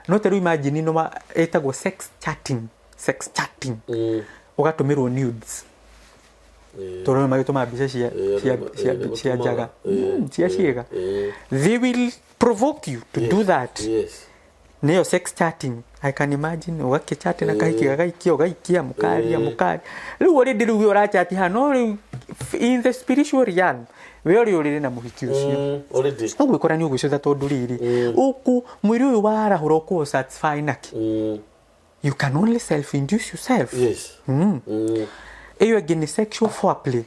no ta rĩu imagine no ĩtagwo sex chatting. Sex chatting, ũgatũmĩrwo nudes, tondũ nĩ magĩtũma mbica cia cia njaga, cia ciĩga. They will provoke you to do that. Nĩyo sex chatting. I can imagine ũgakĩchat na kahiki, gagaikia, ũgaikia, mũkaria, mũkaria. Rĩu already rĩu we ũrachat haha, no rĩu in the spiritual realm we ũrĩ ũrĩrĩ na mũhiki ũcio. Already. Ũgwĩkora nĩ ũgwĩcũtha, tondũ rĩrĩ ũkũ mwĩrĩ ũyũ warahũra ũkũ satisfy naki? You can only self induce yourself. Ĩyo ĩngĩ nĩ sexual foreplay,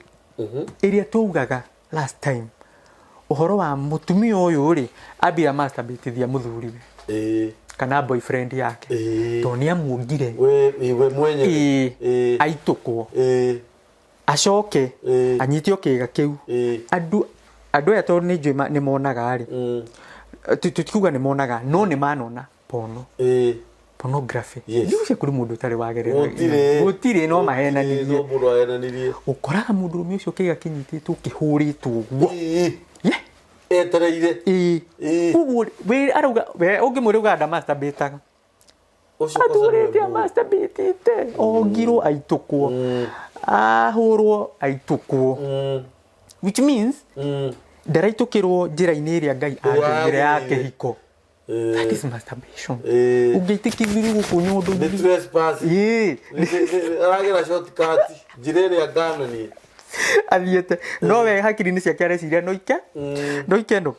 ĩrĩa twaugaga last time, ũhoro wa mũtumia ũyũ rĩ ambia masturbatithia mũthuriwe kana boyfriend yake, tondũ nĩ amuongire. We mwenyewe. Aitũkwo, acoke anyite o kĩga kĩu. Andũ aya, tondũ nĩ njũĩ nĩ monaga rĩ, tũtikuga nĩ monaga, no nĩ manona porno, pornography. Ndiuce kũrĩ mũndũ ũtarĩ wagerera. Gũtirĩ. Gũtirĩ, no mahenanirie. No mũndũ ahenanirie. Ũkoraga mũndũrũme ũcio kĩga kĩnyitĩtwo kĩhũrĩtwo ũguo. Yeah. Etereire. Koguo we arauga, we ũngĩmwĩra uga ndamasturbataga. Ũcio kwanza nĩwe Atũrĩte mũũru. amasturbatĩte, ongirwo aitũkwo, ahũrwo aitũkwo, which means ndaraitũkĩrwo njĩra-inĩ ĩrĩa Ngai angĩire ya Yagĩrĩire. kĩhiko. That is masturbation. Ũngĩitĩkithiri gũkũ Nĩ nyondo-inĩ. trespass. Aragera shortcut njĩra ĩrĩa ngananie. Athiĩte no we hakiri-inĩ ciake areciria no ike no ike no.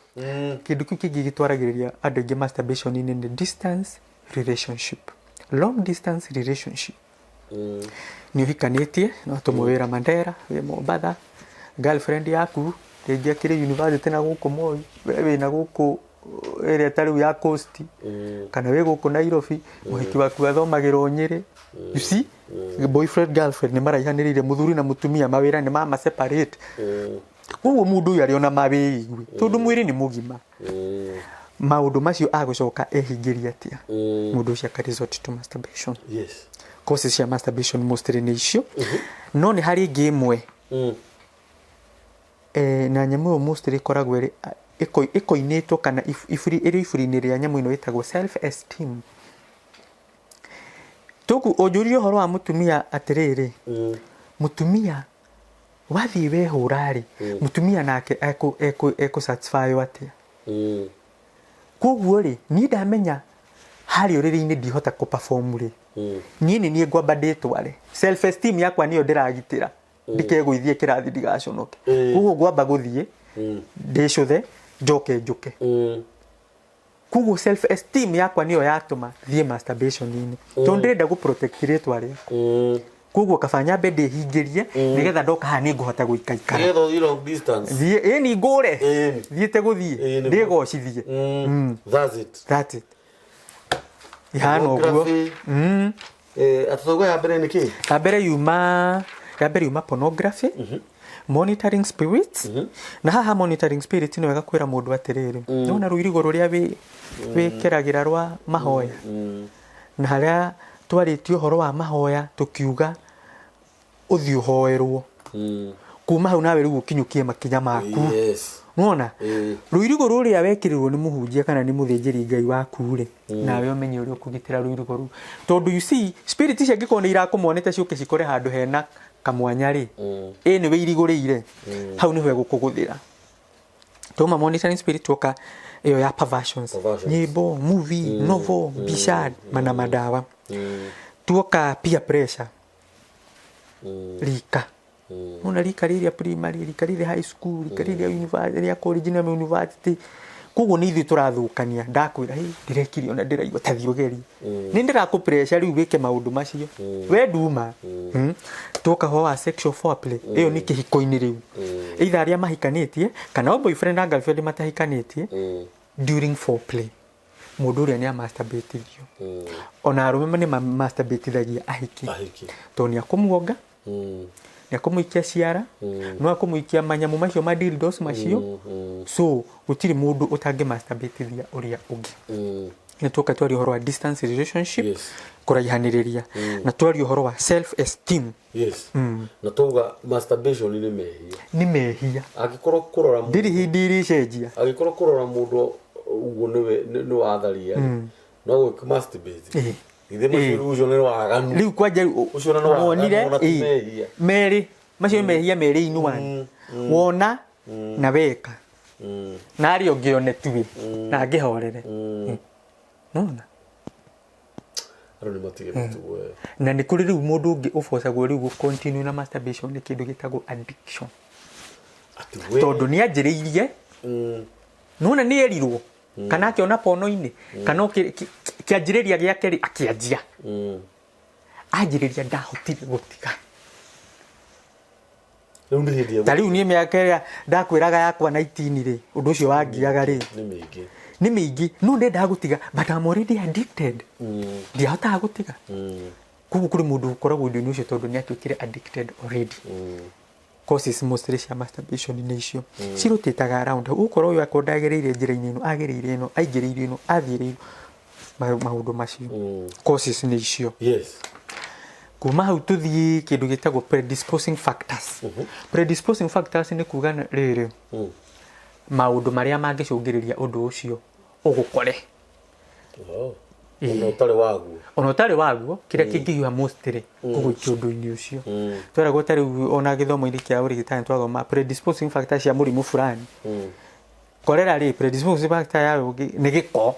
Kĩndũ kĩu kĩngĩ gĩtwaragĩrĩria andũ aingĩ masturbation-inĩ nĩ distance relationship, long distance relationship. Nĩ ũhikanĩtie, no tũmwe wĩra Mandera, wĩ Mombatha, girlfriend yaku rĩngĩ akĩrĩ university na gũkũ Moi, we wĩna gũkũ ĩrĩa ta rĩu ya coast, kana wĩ gũkũ Nairobi, mũhiki waku athomagĩra o Nyĩrĩ. You see, boyfriend girlfriend nĩ maraihanĩrĩire, mũthuri na mũtumia, mawĩra nĩ mama separate. Koguo mũndũ ũyũ arĩ ona mawĩigwi, tondũ mwĩrĩ nĩ mũgima, maũndũ macio agũcoka ehingĩria atĩa? Mũndũ ũcio aka resort to masturbation. Causes cia masturbation mostly nĩ icio, no nĩ harĩ ĩngĩ ĩmwe. Na nyamũ ĩyo mostly ĩkoragwo ĩrĩ ĩkoinĩtwo kana iburi ĩrĩ iburi-inĩ rĩa nyamũ ĩno ĩtagwo self esteem. Tũku ũnjũrie ũhoro wa mũtumia atĩrĩrĩ, mũtumia wathiĩ wehũra rĩ, mũtumia nake ekũ satisfy atĩa? Koguo rĩ, niĩ ndamenya harĩa ũrĩrĩ-inĩ ndihota kũ perform rĩ, niĩ nĩ niĩ ngwamba ndĩtware. Self esteem yakwa nĩyo ndĩragitĩra ndikegũithie kĩrathi, ndigaconoke. Koguo ngwamba gũthiĩ ndĩcũthe, njoke njũke. Koguo self esteem yakwa nĩyo yatũma thiĩ masturbation-inĩ, tondũ ndĩrenda gũ protect rĩtwa rĩakwa. Koguo kaba nyambe ndĩhingĩrie, nĩgetha ndoka haha nĩ ngũhota gũikaikara. Nĩgetha ũthiĩ long distance. Thiĩ ĩni ngũre. Thiĩte gũthiĩ Ĩĩ, nĩguo. ndĩgocithie. That's it. That's it, ihana ũguo. Pornography. Atũtauga ya mbere nĩ kĩ? Ya mbere yuma pornography, monitoring spirits. Na haha monitoring spirits, nĩ wega kwĩra mũndũ atĩrĩrĩ, nĩwona rũirigo rũrĩa wĩkĩragĩra rwa mahoya, na harĩa twarĩtie ũhoro wa mahoya, tũkiuga ũthiĩ ũhoerwo, kuma hau nawe rĩu ũkinyũkie makinya maku. Nĩwona rũirigo rũrĩa wekĩrirwo nĩ mũhunjia kana nĩ mũthĩnjĩri Ngai waku rĩ, nawe ũmenye ũrĩa ũkũgitĩra rũirigo rũu, tondũ you see, spirit ici angĩkorwo nĩ irakũmonete ciũke cikore handũ hena kamwanya rĩ, ĩ nĩ wĩirigũrĩire hau, nĩho ĩgũkũgũthĩra. Tuma monitoring spirit, tuoka ĩyo ya perversions. Perversions. Nyĩmbo, movie, novel, mbica mana madawa. Tuoka peer pressure, rika. Ona rika rĩrĩa primary, rika rĩrĩa high school, rika rĩrĩa university, rĩa college na university. Koguo nĩ ithuĩ tũrathũkania. Ndakwĩra, "Hĩ, ndĩrekire ona ndĩraigua ta thiĩ ũgerie." Nĩ ndĩrakũ pressure rĩu wĩke maũndũ macio. We nduma. Tuoka ũhoro wa sexual foreplay, ĩyo nĩ kĩhiko-inĩ rĩu. Either arĩa mahikanĩtie kana o boyfriend na girlfriend matahikanĩtie during foreplay. Mũndũ ũrĩa nĩ amasturbatithio. Ona arũme nĩ mamasturbatithagia ahiki. Ahiki. Tondũ nĩ akũmuonga, nĩ akũmũikia ciara, no akũmũikia manyamũ macio ma dildos macio. So gũtirĩ mũndũ ũtangĩ masturbatithia ũrĩa ũngĩ. Nĩ tuoka twaria ũhoro wa distance relationship, kũraihanĩrĩria, na twaria ũhoro wa self esteem. Yes. Na twauga masturbation nĩ mehia. Nĩ mehia. Angĩkorwo kũrora mũndũ, Ndirĩ hĩndĩ ĩrĩcenjia. Angĩkorwo kũrora mũndũ ũguo nĩwe nĩ watharia no gwĩka masturbate. Githĩ macio rĩu ũcio nĩ waganu. Rĩu kwanja rĩu Ũcio na nĩ waganu, wonire ona ti mehia. Merĩ macio nĩ mehia merĩ in one. Wona na weka. Na arĩa ũngĩ one tuĩ na ngĩhorere. Nona. Andũ nĩ matige mĩtugo ĩyo. Na nĩ kũrĩ rĩu mũndũ ũngĩ ũbocagwo rĩu gũ continue na masturbation nĩ kĩndũ gĩtagwo addiction. Atĩ we. Tondũ nĩ anjĩrĩirie nona nĩ erirwo kana akĩona pono-inĩ kana o kĩanjĩrĩria gĩake rĩ akĩanjia. Anjĩrĩria ndahotire gũtiga. Rĩu nĩ hĩndĩ ya Ta rĩu niĩ mĩaka ĩrĩa ndakwĩraga yakwa 19 rĩ, ũndũ ũcio wangiaga rĩ. Nĩ mĩingĩ. Nĩ mĩingĩ, no ndendaga gũtiga but I'm already addicted. Ndiahotaga gũtiga. Koguo kũrĩ mũndũ ũkoragwo ũndũ-inĩ ũcio tondũ nĩ atuĩkire addicted already. Causes mostly cia masturbation nĩ icio. Cirotĩtaga around. Ũgũkora ũyũ akorwo ndagereire njĩra-inĩ ĩno, agereire ĩno, aingĩrĩire ĩno, athiĩrĩire maũndũ macio. Causes nĩ icio. Kuma hau tũthiĩ kĩndũ gĩtagwo predisposing factors. Predisposing factors nĩ kuga rĩrĩ, maũndũ marĩa mangĩcũngĩrĩria ũndũ ũcio ũgũkore. Oh. Ona ũtarĩ waguo. Ona ũtarĩ waguo, kĩrĩa kĩngĩhiũha mostly gũgũikia ũndũ-inĩ ũcio. Tweragwo ta rĩu ona gĩthomo-inĩ kĩa ũrigitani twathoma predisposing factors cia mũrimũ fulani. Korera rĩ, predisposing factor yayo nĩ gĩko.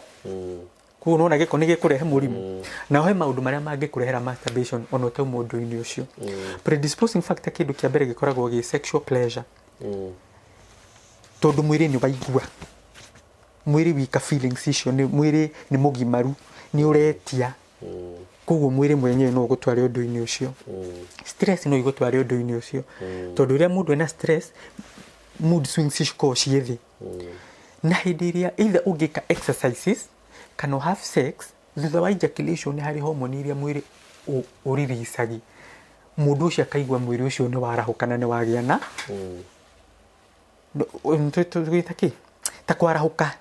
Koguo nĩwona gĩko nĩ gĩkũrehe mũrimũ. Na he maũndũ marĩa mangĩkũrehera masturbation ona ũtauma ũndũ-inĩ ũcio. Predisposing factor kĩndũ kĩa mbere gĩkoragwo gĩ sexual pleasure. Tondũ mwĩrĩ nĩ waigua. Mwĩrĩ wika feelings icio nĩ mwĩrĩ nĩ mũgimaru, nĩ ũretia. Koguo mwĩrĩ mwenyewe no ũgũtware ũndũ-inĩ ũcio. Stress no igũtware ũndũ-inĩ ũcio. Tondũ rĩrĩa mũndũ ena stress, mood swings cikoragwo ciĩ thĩ. Na hĩndĩ ĩrĩa either ũngĩka exercises kana have sex, thutha wa ejaculation nĩ harĩ hormone iria mwĩrĩ ũriricagi. Mũndũ ũcio akaigua mwĩrĩ ũcio nĩ warahũka na nĩ wagĩa na tũgĩta kĩ? Ta kwarahũka,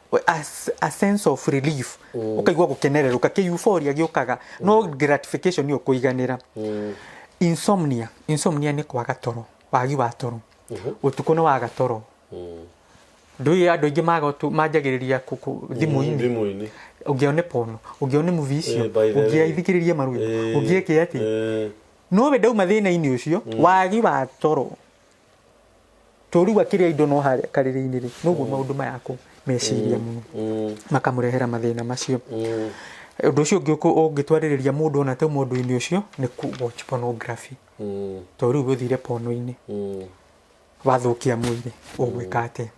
a sense of relief. Ũkaigua gũkenererũka, kĩ euphoria gĩũkaga, no gratification nĩyo kũiganĩra. Insomnia, insomnia nĩ kwaga toro, wagi wa toro. Ũtukũ nĩ waga toro. Ndũĩ andũ aingĩ maga manjagĩrĩria thimũ-inĩ. Thimũ-inĩ. Ũngĩone porno, ũngĩone movie icio, By the way. ũngĩathikĩrĩria marwĩmbo, ũngĩeke atĩa? No we ndauma thĩna-inĩ ũcio, wagi wa toro. Tũrĩu akĩrĩa indo no harĩa karĩrĩ-inĩ rĩ, noguo maũndũ maya kũ meciria mũno. Makamũrehera mathĩna macio. Ũndũ ũcio ũngĩ ũngĩtwarĩrĩria mũndũ ona tauma ũndũ-inĩ ũcio nĩ kũ watch pornography. Tondũ rĩu ũthire porno-inĩ. Wathũkia mwĩrĩ, ũgwĩka atĩa?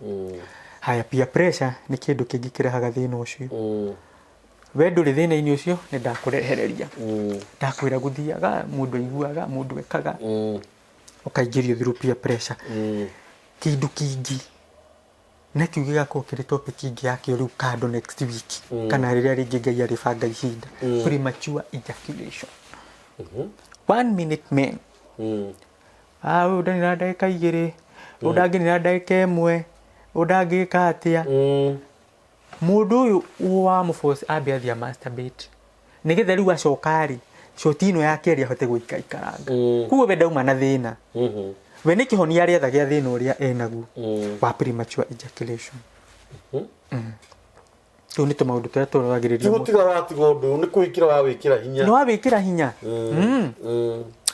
Haya, peer pressure nĩ kĩndũ kĩngĩ kĩrehaga thĩna ũcio. We ndũrĩ thĩna-inĩ ũcio, nĩ ndakũrehereria. Ndakwĩra gũthiaga, mũndũ aiguaga, mũndũ ekaga. Ũkaingĩrio through peer pressure. Kĩndũ kĩngĩ, na kĩu gĩgakorwo kĩrĩ topic ĩngĩ yakĩo rĩu kando next week. Kana rĩrĩa rĩngĩ Ngai arĩbanga ihinda. Premature ejaculation. 1 minute men. Ũyũ ndarĩ na ndagĩka igĩrĩ, ũyũ ndangĩnina na ndagĩka ĩmwe, ũyũ ndangĩka atĩa. Mũndũ ũyũ wa mũboci ambe athiĩ masturbate. Nĩgetha rĩu acoka rĩ, shoti ĩno ya kerĩ ahote gũikaikaranga. Koguo we ndauma na thĩna. We nĩ kĩhonia arĩetha gĩa thĩna ũrĩa enaguo wa premature ejaculation. Tũu nĩ tũmaũndũ tũrĩa tũroragĩrĩria Ti gũtiga watiga ũndũ ũyũ, nĩ kwĩkĩra wawĩkĩra hinya. Nĩ wawĩkĩra hinya.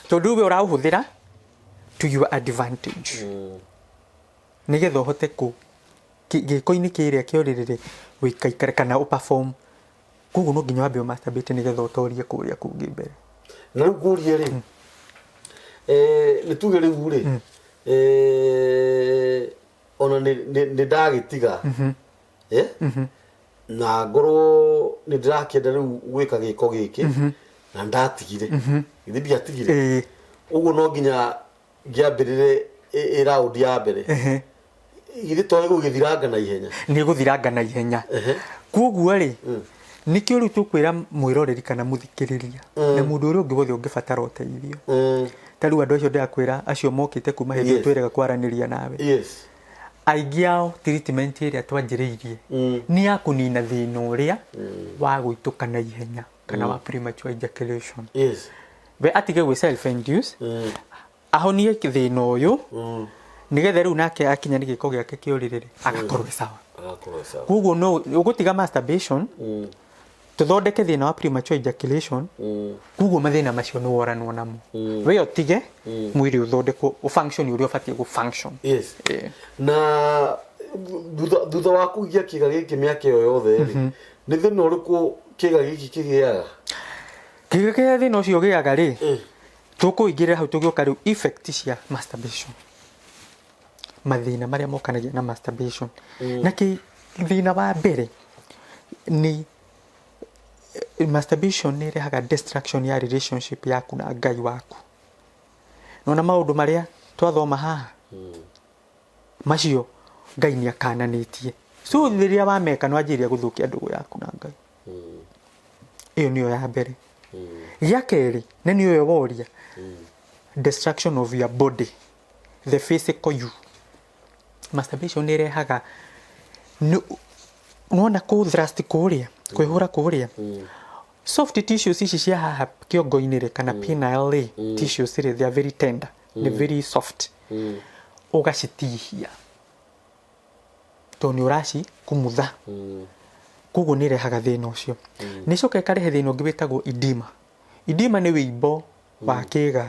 Tondũ we ũraũhũthĩra to your advantage. Nĩgetha ũhote kũ gĩko-inĩ kĩrĩa kĩa ũrĩrĩ gũikaikara kana ũperform. Koguo no nginya wambe ũmasturbate nĩgetha ũtorie kũrĩa kũngĩ mbere. Na rĩu ngũrie rĩ, nĩ tuge rĩu rĩ, ona nĩ ndagĩtiga. Eh? Na ngorwo nĩ ndĩrakĩenda rĩu gwĩka gĩko gĩkĩ na ndatigire, githĩ ndiatigire? Ĩĩ. Ũguo no nginya ngĩambĩrĩre ĩ round ya mbere. Githĩ to ĩgũgĩthiranga na ihenya? Nĩ gũthiranga na ihenya. Koguo rĩ, nĩkĩo rĩu tũkwĩra mwĩroreri kana mũthikĩrĩria na mũndũ ũrĩa ũngĩ wothe ũngĩbatara ũteithio, ta rĩu andũ acio ndĩrakwĩra, acio mokĩte kuma hĩndĩ ĩyo twĩrega kwaranĩria nawe, aingĩ ao treatment ĩrĩa twanjĩrĩirie nĩ ya kũnina thĩna ũrĩa wa gũitũka na ihenya kana wa premature ejaculation. We atige gwĩ self induce, ahonie thĩna ũyũ, nĩgetha rĩu nake akinya nĩ gĩko gĩake kĩa ũrĩrĩ rĩ, agakorwo e sawa. Agakorwo sawa. Koguo no ũgũtiga masturbation, tũthondeke thĩna wa premature ejaculation. Koguo mathĩna macio nĩ woranwo namo, we ũtige mwĩrĩ ũthondekwo ũfunction ũrĩa ũbatiĩ gũ function. Na thutha wa kũgia kĩga gĩkĩ mĩaka ĩyo yothe rĩ, nĩ thĩna ũrĩkũ kĩga gĩkĩ kĩgĩaga? Kĩga kĩrĩa thĩna ũcio ũgĩaga rĩ, tũkũingĩrĩra hau tũgĩũka rĩu effect cia masturbation, mathĩna marĩa mokanagia na masturbation. Na kĩ thĩna wa mbere nĩ masturbation nĩ ĩrehaga destruction ya relationship yaku na Ngai waku. Nona maũndũ marĩa twathoma haha, macio Ngai nĩ akananĩtie. So rĩrĩa wameka, nĩ wanjĩrĩria gũthũkia ndũgũ yaku na Ngai. Ĩyo nĩyo ya mbere. Gĩa kerĩ, na nĩyo woria, destruction of your body, the physical you. Masturbation nĩ ĩrehaga nĩwona kũ thrust kũrĩa, kwĩhũra kũrĩa soft tissues ici cia haha kĩongo-inĩ rĩ, kana penile rĩ, tissues rĩ, they are very tender, nĩ very soft, ũgacitihia tondũ nĩ ũracikumutha. Koguo nĩ ĩrehaga thĩna ũcio. Nĩ ĩcoka ĩkarehe thĩna ũngĩ wĩtagwo edema. Edema nĩ wĩimbo wa kĩga,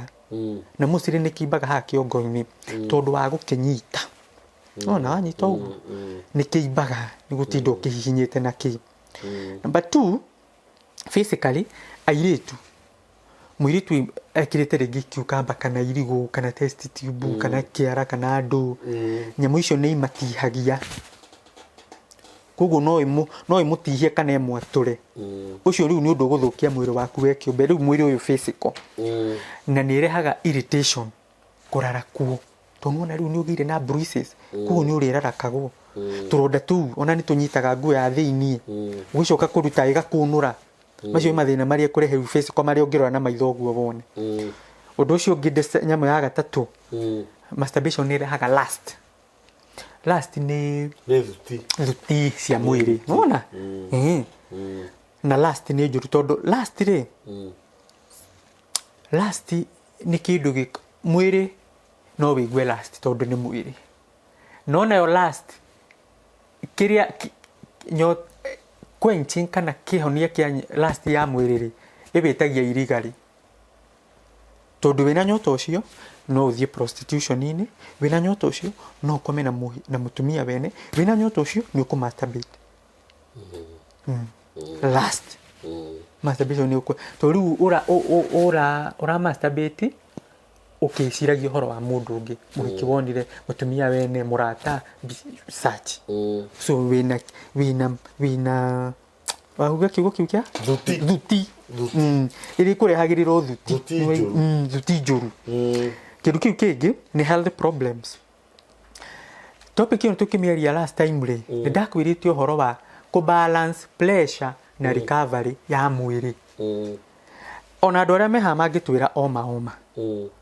na mostly nĩ kĩimbaga haha kĩongo-inĩ tondũ wa gũkĩnyita. Wona wanyita ũguo, nĩ kĩimbaga nĩ gũtinda ũkĩhihinyĩte na kĩ. Number two, physically, airĩtu, mũirĩtu ekĩrĩte rĩngĩ cucumber kana irigũ kana test tube kana kĩara kana ndũ, nyamũ icio nĩ imatihagia. Koguo no ĩmũtihie kana ĩmwatũre. Ũcio rĩu nĩ ũndũ ũgũthũkia mwĩrĩ waku we kĩũmbe, rĩu mwĩrĩ ũyũ physical. Na nĩ ĩrehaga irritation, kũrarakwo, tondũ nĩwona rĩu nĩ ũgĩire na bruises, koguo nĩ ũrĩrarakagwo. Tũronda tũu ona nĩ tũnyitaga nguo ya thĩiniĩ, ũgĩcoka kũruta ĩgakũnũra. Macio nĩ mathĩna marĩa ĩkũrehe rĩu physical, marĩa ũngĩrora na maitho ũguo wone. Ũndũ ũcio ũngĩ, nyamũ ya gatatũ, masturbation nĩ ĩrehaga lust. Lust nĩ Nĩ thuti. Thuti cia mwĩrĩ, nĩwona? Ĩĩ. Na lust nĩ njũru, tondũ lust rĩ, lust nĩ kĩndũ gĩ mwĩrĩ no wĩigue lust tondũ nĩ mwĩrĩ, no nayo lust kĩrĩa quenching kana kĩhonia kĩa lust ya mwĩrĩ rĩ, ĩwĩtagia iriga rĩ, tondũ wĩna nyota ũcio no ũthiĩ prostitution-inĩ, wĩna nyota ũcio no ũkome na mũtumia wene, wĩna nyota ũcio nĩ ũkũ masturbate. Lust, masturbation nĩ ũkũ tondũ rĩu ũra ũ- ũ- ũra ũra masturbate ũkĩciragia ũhoro wa mũndũ ũngĩ, mũhiki wonire, mũtumia wene, mũrata, search. So wĩna wahuga kiugo kiu kĩa Thuti. Thuti. Ĩrĩa ĩkũrehagĩrĩrwo thuti. Thuti njũru. Thuti njũru. Kĩndũ kĩu kĩngĩ nĩ health problems. Topic ĩyo tũkĩmĩaria last time rĩ, nĩ ndakwĩrĩte ũhoro wa kũ balance pleasure na recovery ya mwĩrĩ. Ona andũ arĩa mehaha mangĩtwĩra oma oma,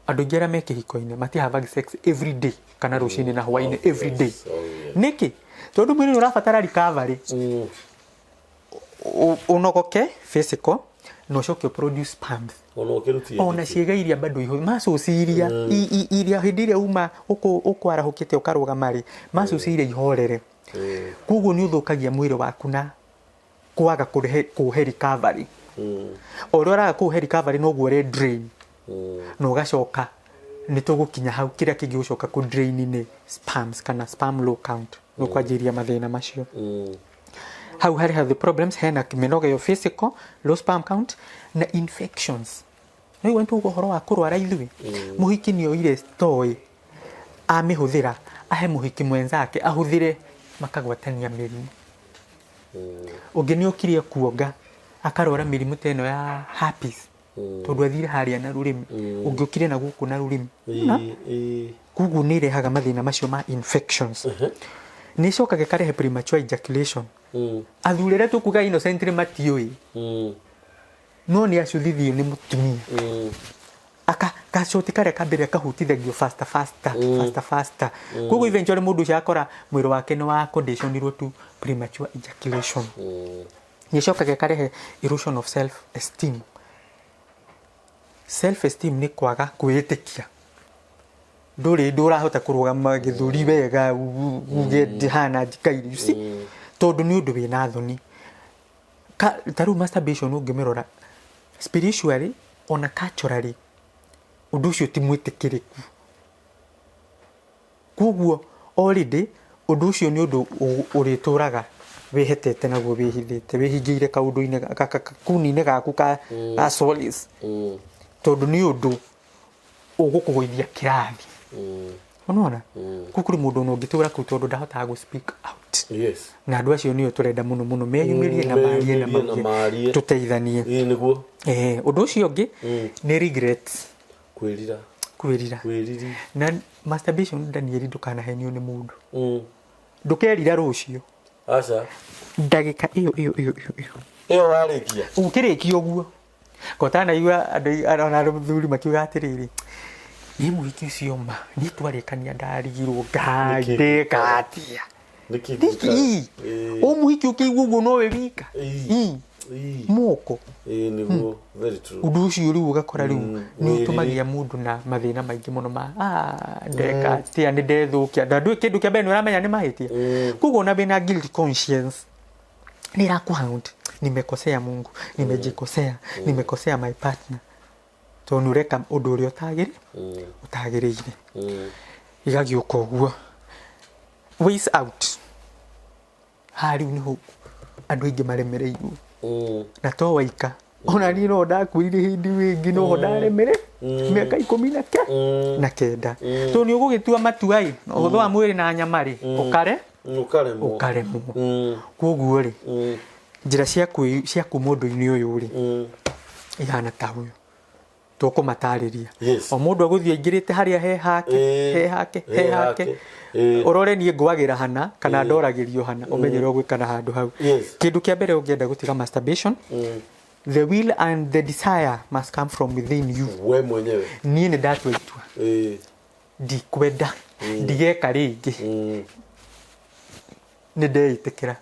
andũ aingĩ arĩa me kĩhiko-inĩ matihavag sex every day kana rũcinĩ na hwainĩ every day. Nĩkĩ? Tondũ mwĩrĩ nĩ ũrabatara recovery. Ũnogoke physical na ũcoke ũproduce sperms. Ona ũkĩrutie. Ona ciĩga iria bado iho muscles iria iria hĩndĩ ĩrĩa uma ũkwarahũkĩte ũkarũgama rĩ, muscles iria ihorere. Koguo nĩ ũthũkagia mwĩrĩ waku na kwaga kũrehe kũhe recovery. O ũrĩa ũraga kũhe recovery, noguo ũre drain, na ũgacoka nĩ tũgũkinya hau, kĩrĩa kĩngĩ gũcoka kũ drain nĩ sperms kana sperm low count, nĩ kwanjĩrĩria mathĩna macio. Hau harĩ health problems, hena mĩnoga ĩyo physical, low sperm count na infections. Nĩ igua nĩtũguo ũhoro wa kũrwara ithuĩ. Mũhiki nĩ oire toy, amĩhũthĩra, ahe mũhiki mwenzake ahũthĩre, makagwatania mĩrimũ. Ũngĩ nĩ okire kuonga akarwara mĩrimũ ta ĩno ya herpes, tondũ athire harĩa na rũrĩmĩ. Ũngĩ okire na gũkũ na rũrĩmĩ. Na koguo nĩ ĩrehaga mathĩna macio ma infections. Nĩ ĩcokaga ĩkarehe premature ejaculation. Athuri arĩa tũkuga innocently matiũĩ, no nĩ acũthithio nĩ mũtumia, aka gacoti karĩa ka mbere kahutithagio faster, faster, faster, faster. Koguo eventually mũndũ ũcio akora mwĩrĩ wake nĩ wa conditionirwo to premature ejaculation. Nĩ ĩcokaga ĩkarehe erosion of self esteem. Self esteem nĩ kwaga kwĩĩtĩkia, ndũrĩ ndũrahota kũrũgama gĩthũri wega, uge ndihana njikaire, you see, tondũ nĩ ũndũ wĩna thoni. Ta rĩu masturbation, ũngĩmĩrora spiritually ona culturally, ũndũ ũcio ti mwĩtĩkĩrĩku. Koguo already ũndũ ũcio nĩ ũndũ ũrĩtũraga wĩhetete naguo, wĩhithĩte, wĩhingĩire kaũndũ-inĩ kuni-inĩ gaku ka solace, tondũ nĩ ũndũ ũgũkũgũithia kĩrathi. Unaona, kũu kũrĩ mũndũ ona ũngĩtũra kũu tondũ ndahotaga gũ speak out. Na andũ acio nĩo tũrenda mũno mũno meyumĩrie na marie na meyumĩrie na mauge, marie. Tũteithanie. Ĩĩ, nĩguo. Ũndũ ũcio ũngĩ nĩ regrets. Kwĩrira. Kwĩrira. Kwĩriri. Na masturbation, Daniel, ndũkanahenio nĩ mũndũ. Ndũkerira rũciũ. Aca. Ndagĩka ĩyo ĩyo ĩyo ĩyo ĩyo Ĩyo warĩkia. Ũkĩrĩkia ũguo kotanaigua andũ ona athuri makiuga atĩrĩrĩ, niĩ mũhiki ũcio ma niĩ twarĩkania ndarigirwo ngai. Nĩkĩ? Ndĩka atĩa? Nĩkĩ? Nĩkĩ? Ũ mũhiki ũkĩigua ũguo nowe wika. Ĩĩ. Ĩ, Ĩĩ. moko. Ĩĩ, nĩguo, very true. Ũndũ ũcio rĩu ũgakora rĩu nĩ wĩriri. ũtũmagia mũndũ na mathĩna maingĩ mũno ma ndeka atĩa, nĩ ndethũkia, na ndũĩ kĩndũ kĩa mbere nĩ ũramenya nĩ mahĩtia. Koguo ona wĩna guilty conscience nĩ ĩrakũhound, nimekosea Mungu, nimejikosea, nimekosea my partner, tondũ nĩ ũreka ũndũ ũrĩa ũtagĩrĩire. Igagĩũka ũguo. Ways out, haha rĩu nĩho andũ aingĩ maremereirwo. Na to waika, ona niĩ no ndakuire hĩndĩ ĩngĩ noho ndaremere mĩaka 19 na tondũ nĩ ũgũgĩtua matua ĩ ũhũthũ wa mwĩrĩ na nyama rĩ ũkare. Ũkaremwo. Ũkaremwo. Koguo rĩ, njĩra cia kuma ũndũ-inĩ ũyũ rĩ, ihana ta ũyũ tũkũmatarĩria. O mũndũ agũthiĩ aingĩrĩte harĩa he hake, he hake, he he hake. Hake. Ũrore niĩ ngwagĩra hana kana ndoragĩrio hana, ũmenye ũrĩa ũgwĩka na handũ hau. Kĩndũ kĩa mbere ũngĩenda gũtiga masturbation, the will and the desire must come from within you. We mwenyewe. Niĩ nĩ ndatua itua, ndikwenda, ndigeka rĩngĩ. Nĩ ndeĩtĩkĩra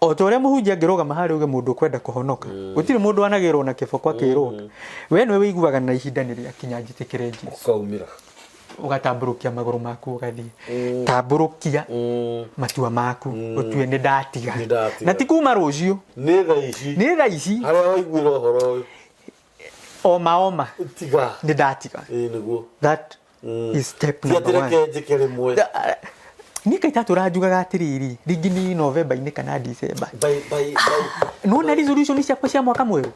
o ta ũrĩa mũhunjia angĩrũgama harĩa uge mũndũ ũkwenda kũhonoka, gũtirĩ mũndũ anagĩrwo na kĩboko akĩrwo. We nĩwe wĩiguaga na ihinda nĩ rĩakinya njĩtĩkĩre Jesu. Ũkaumĩra. Ũgatambũrũkia magũrũ maku ũgathiĩ, tambũrũkia matua maku, ũtue nĩ ndatiga. Nĩ ndatiga. Na ti kuma rũciũ. Nĩ thaa ici. Nĩ thaa ici. Harĩa waiguĩra ũhoro ũyũ. Oma oma. Tiga. Nĩ ndatiga. Ĩĩ, nĩguo. That is step Ti number one. atĩ reke njĩke rĩmwe. Niĩ kaita tũranjugaga atĩrĩrĩ, rĩngĩ nĩ November-inĩ kana December. By Nona resolution ciakwa cia mwaka mwerũ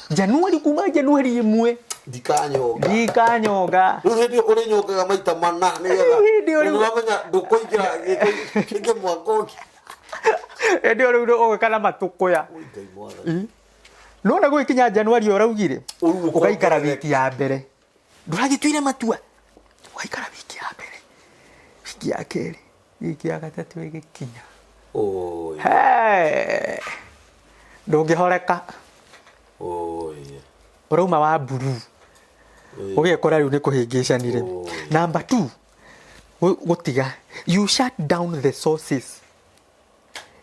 Januari, kuma Januari 1. Ndikanyonga. Ndikanyonga. Rĩu hĩndĩ ĩyo ũrĩnyongaga maita mana nĩgetha Rĩu hĩndĩ ĩyo tondũ wamenya ndũkũingĩra gĩko mwaka ũngĩ. Hĩndĩ ĩyo rĩu ũgĩka na matũkũya. Ui, Ngai mwathani. Nona gũgĩkinya Januari ũraugire Ũrĩu ũgaikara ũkongerereka. wiki ya mbere ndũragĩtuire matua, ũgaikara wiki ya mbere, wiki ya kerĩ, wiki ya gatatũ ĩgĩkinya. Oi, Hey! Ndũngĩhoreka. Oi. Ũrauma wa mburu, ũgekora rĩu nĩ kũhĩngĩcanire. Oi. Number two, gũtiga, you shut down the sources,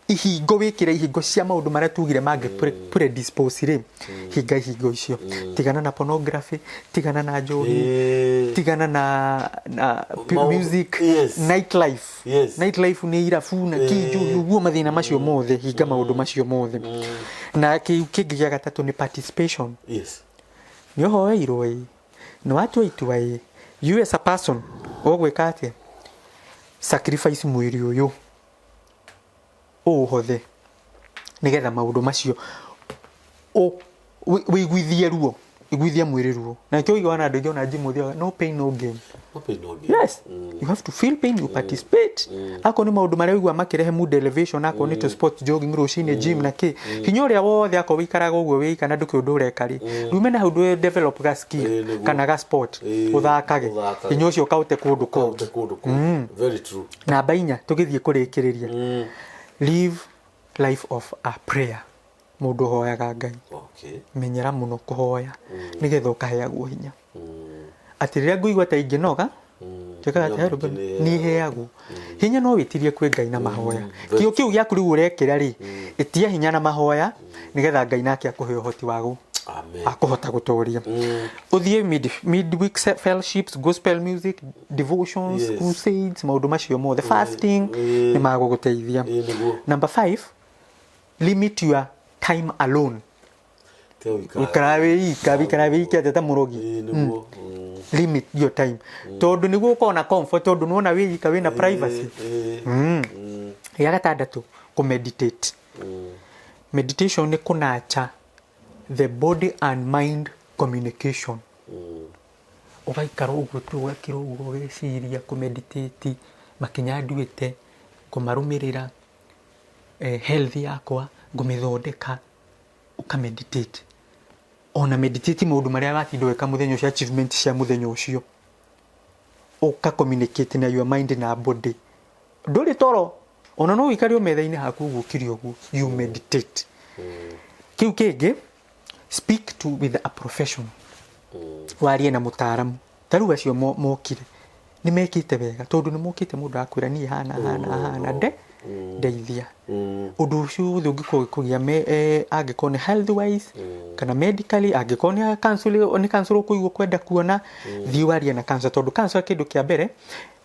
ihingo, wĩkĩre ihingo cia maũndũ marĩa tugire mangĩ predispose rĩ, hinga ihingo icio. Tigana na pornography, tigana na njohi, tigana na music, nightlife. Nightlife nĩ irabu na kĩnju, ũguo mathĩna macio mothe, hinga maũndũ macio mothe. Na kĩu kĩngĩ gĩa gatatũ nĩ participation. Nĩ ũhoeirwo ĩ, nĩ watua itua ĩ, you as a person ũgwĩka atĩa? Sacrifice mwĩrĩ ũyũ, ũũhothe nĩgetha maũndũ macio wĩiguithie ruo. Iguithia mwĩrĩ ruo. Na nĩkĩo ũiguaga na andũ aingĩ ona gym ũthiaga, no pain no gain. No pain no gain. Yes, you have to feel pain, you participate. Akorwo nĩ maũndũ marĩa ũiguaga makĩrehe mood elevation, akorwo nĩ tũ sport, jogging rũcinĩ, gym na kĩ, hinya ũrĩa wothe, akorwo wĩikaraga ũguo wĩika na ndũkĩ ũndũ ũreka rĩ, rume na hau ndũ develop ga skill kana ga sport, ũthakage. Ũthakage. Hinya ũcio ũkaũte kũndũ kũngĩ. Kaũte kũndũ kũngĩ. Very true. Namba 4, tũgĩthiĩ kũrĩkĩrĩria, live life of a prayer. Mũndũ ũhoyaga Ngai, menyera mũno kũhoya nĩgetha ũkaheagwo hinya, atĩ rĩrĩa ngũigua ta ingĩnoga, njĩkaga atĩ Hinya he rwĩmbo mũingĩ nĩ heagwo hinya. No wĩtirie kwĩ Ngai na mahoya. Kĩo kĩu gĩaku rĩu ũrekĩra rĩ, ĩtia hinya na mahoya nĩgetha Ngai nake akũhe ũhoti wa Amen. akũhota gũtũria. Ũthiĩ midweek fellowships, gospel music, devotions, crusades, maũndũ macio mothe, fasting, nĩ magũgũteithia. Ĩĩ nĩguo. Number 5, limit your time alone. Tiga gũikara. Ũikaraga wĩ ika, wĩikaraga wĩ ika atĩa ta mũrogi? Ĩĩ nĩguo. Limit your time, tondũ nĩguo ũkorwo na comfort, tondũ nĩwona wĩ ika wĩna privacy. Gĩa gatandatũ, kũmeditate. Meditation nĩ kũnacha the body and mind communication. Ũgaikara ũguo tu, ũgakira ũguo, ũgeciria, kũmeditate makinya nduĩte kũmarũmĩrĩra, health yakwa ngũmĩthondeka. Ũkameditate, ona meditate maũndũ marĩa watinda ũgĩka mũthenya ũcio, achievement cia mũthenya ũcio, ũka communicate na your mind na body. Ndũrĩ toro ona, no ũikare o metha-inĩ haku ũguo, ũkire ũguo, you meditate. Kĩu kĩngĩ, speak to with a professional. Warie na mũtaaramu. Ta rĩu acio mokire nĩ mekĩte wega, tondũ nĩ mokĩte, mũndũ akwĩra niĩ hana hana hana, nde ndeithia. Ũndũ ũcio wothe ũngĩkorwo ũgĩkũgia angĩkorwo nĩ health wise kana medically, angĩkorwo nĩ counsel, nĩ counsel ũkũigua kwenda kuona, thiĩ warie na counsel, tondũ counsel, kĩndũ kĩa mbere,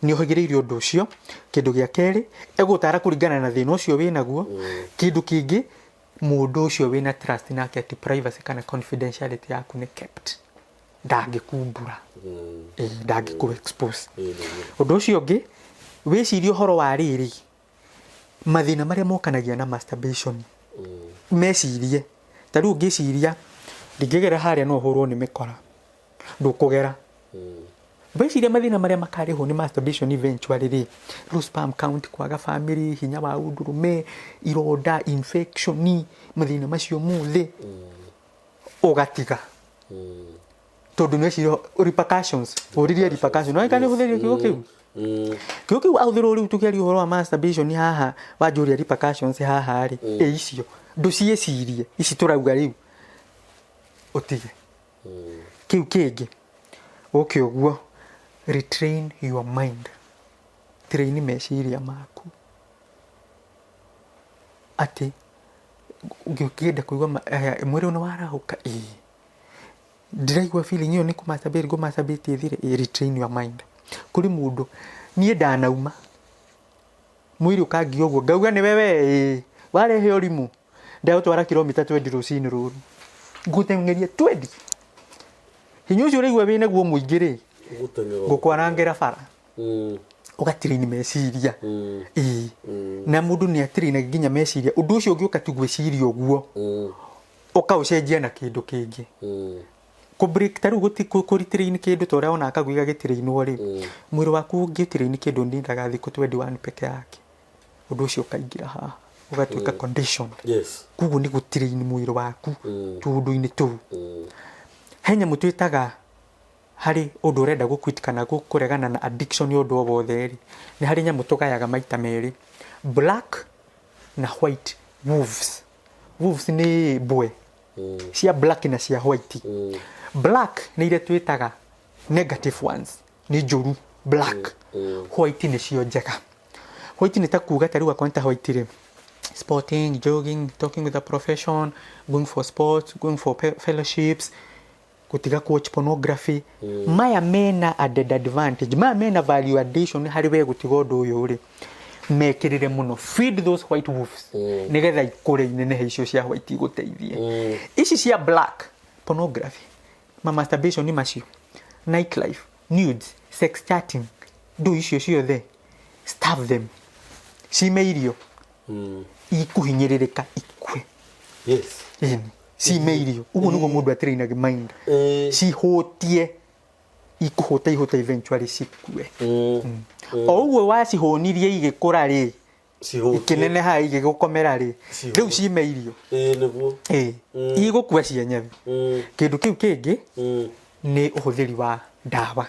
nĩ ũhĩgĩrĩire ũndũ ũcio. Kĩndũ gĩa kerĩ, egũtara kũringana na thĩna ũcio wĩnaguo. Kĩndũ kĩngĩ, mũndũ ũcio wĩna trust nake atĩ privacy kana confidentiality yaku nĩ kept, ndangĩkumbura, ndangĩkũ expose. Ĩĩ nĩguo. Ũndũ ũcio ũngĩ, wĩcirie ũhoro wa rĩrĩ, mathĩna marĩa mokanagia na masturbation. Mecirie ta rĩu ũngĩciria ndingĩgera harĩa no hũrwo nĩ mĩkora, ndũkũgera. Weciria mathĩna marĩa makarehwo nĩ masturbation eventually rĩ, low sperm count, kwaga family, hinya wa ũndũrũme, ironda, infection, mathĩna macio mothe, ũgatiga, tondũ nĩ weciria repercussions. Ũririe repercussions, no kana hũthĩrie kiugo kĩu, kiugo kĩu ahũthĩrwo. Rĩu tũkĩaria ũhoro wa masturbation haha, wanjũria repercussions haha rĩ, ĩ icio ndũciĩcirie, ici tũrauga rĩu ũtige. Kĩu kĩngĩ ũke ũguo, retrain your mind, train meciria maku atĩ ũngĩenda kũigua mwĩrĩ nĩ warahũka, ĩĩ ndĩraigua feeling ĩyo nĩ kũmasturbate, ngũmasturbate ĩthire. Ĩĩ, retrain your mind. Kũrĩ mũndũ niĩ ndanauma mwĩrĩ ũkangia ũguo, ngauga nĩ wewe, ĩĩ warehe ũrimũ, ndagũtwara kilomita 20 rũcinĩ rũrũ, ngũteng'eria 20. Hinya ũcio ũraigua wĩnaguo mũingĩ rĩ, Gũteng'era. Ngũkwarangĩra bara. Ũgatiraini meciria. Ĩĩ, na mũndũ nĩ atirinagia nginya meciria. Ũndũ ũcio ũngĩũka tu gwĩciria ũguo, ũkaũcenjia na kĩndũ kĩngĩ. Kũ break ta rĩu kũritiraini kĩndũ ta ũrĩa wona kagui gagĩtirainwo rĩ, mwĩrĩ waku ũngĩtiraini kĩndũ nindaga thikũ 21 peke yake, ũndũ ũcio ũkaingĩra haha, ũgatuĩka condition. Koguo nĩ gũtiraini mwĩrĩ waku tũũndũ-inĩ tũu. He nyamũ twĩtaga harĩ ũndũ ũrenda gũquit kana kũregana na addiction ya ũndũ o wothe rĩ, nĩ harĩ nyamũ tũgayaga maita merĩ, black na white wolves. Wolves nĩ mbwe cia black na cia white. Black nĩ iria twĩtaga negative ones, nĩ njũru black. White nĩcio njega. White nĩ ta kuga ta rĩu akorwo nĩ ta white rĩ, sporting, jogging, talking with a profession, going for sports, going for fellowships, gũtiga watch pornography. Maya mena added advantage, maya mena value addition harĩ we gũtiga ũndũ ũyũ rĩ, mekĩrĩre mũno. Feed those white wolves nĩgetha ikũre inenehe, icio cia white igũteithie. Ici cia black, pornography, ma masturbation macio, nightlife, nudes, sex chatting, ndũ icio ciothe, starve them, cime irio, ikuhinyĩrĩrĩka ikue. Ĩni. Cime irio ũguo nĩguo mũndũ atrainag mind. Cihũtie, ikũhũta ihũta, eventually cikue. O ũguo wacihũnirie igĩkũra rĩ, Cihũtie. Ikĩneneha, igĩgũkomera rĩ, Cihũtie. Rĩu cime irio. Ĩĩ, nĩguo. Ĩ igũkua cienyewe. Kĩndũ kĩu kĩngĩ nĩ ũhũthĩri wa ndawa,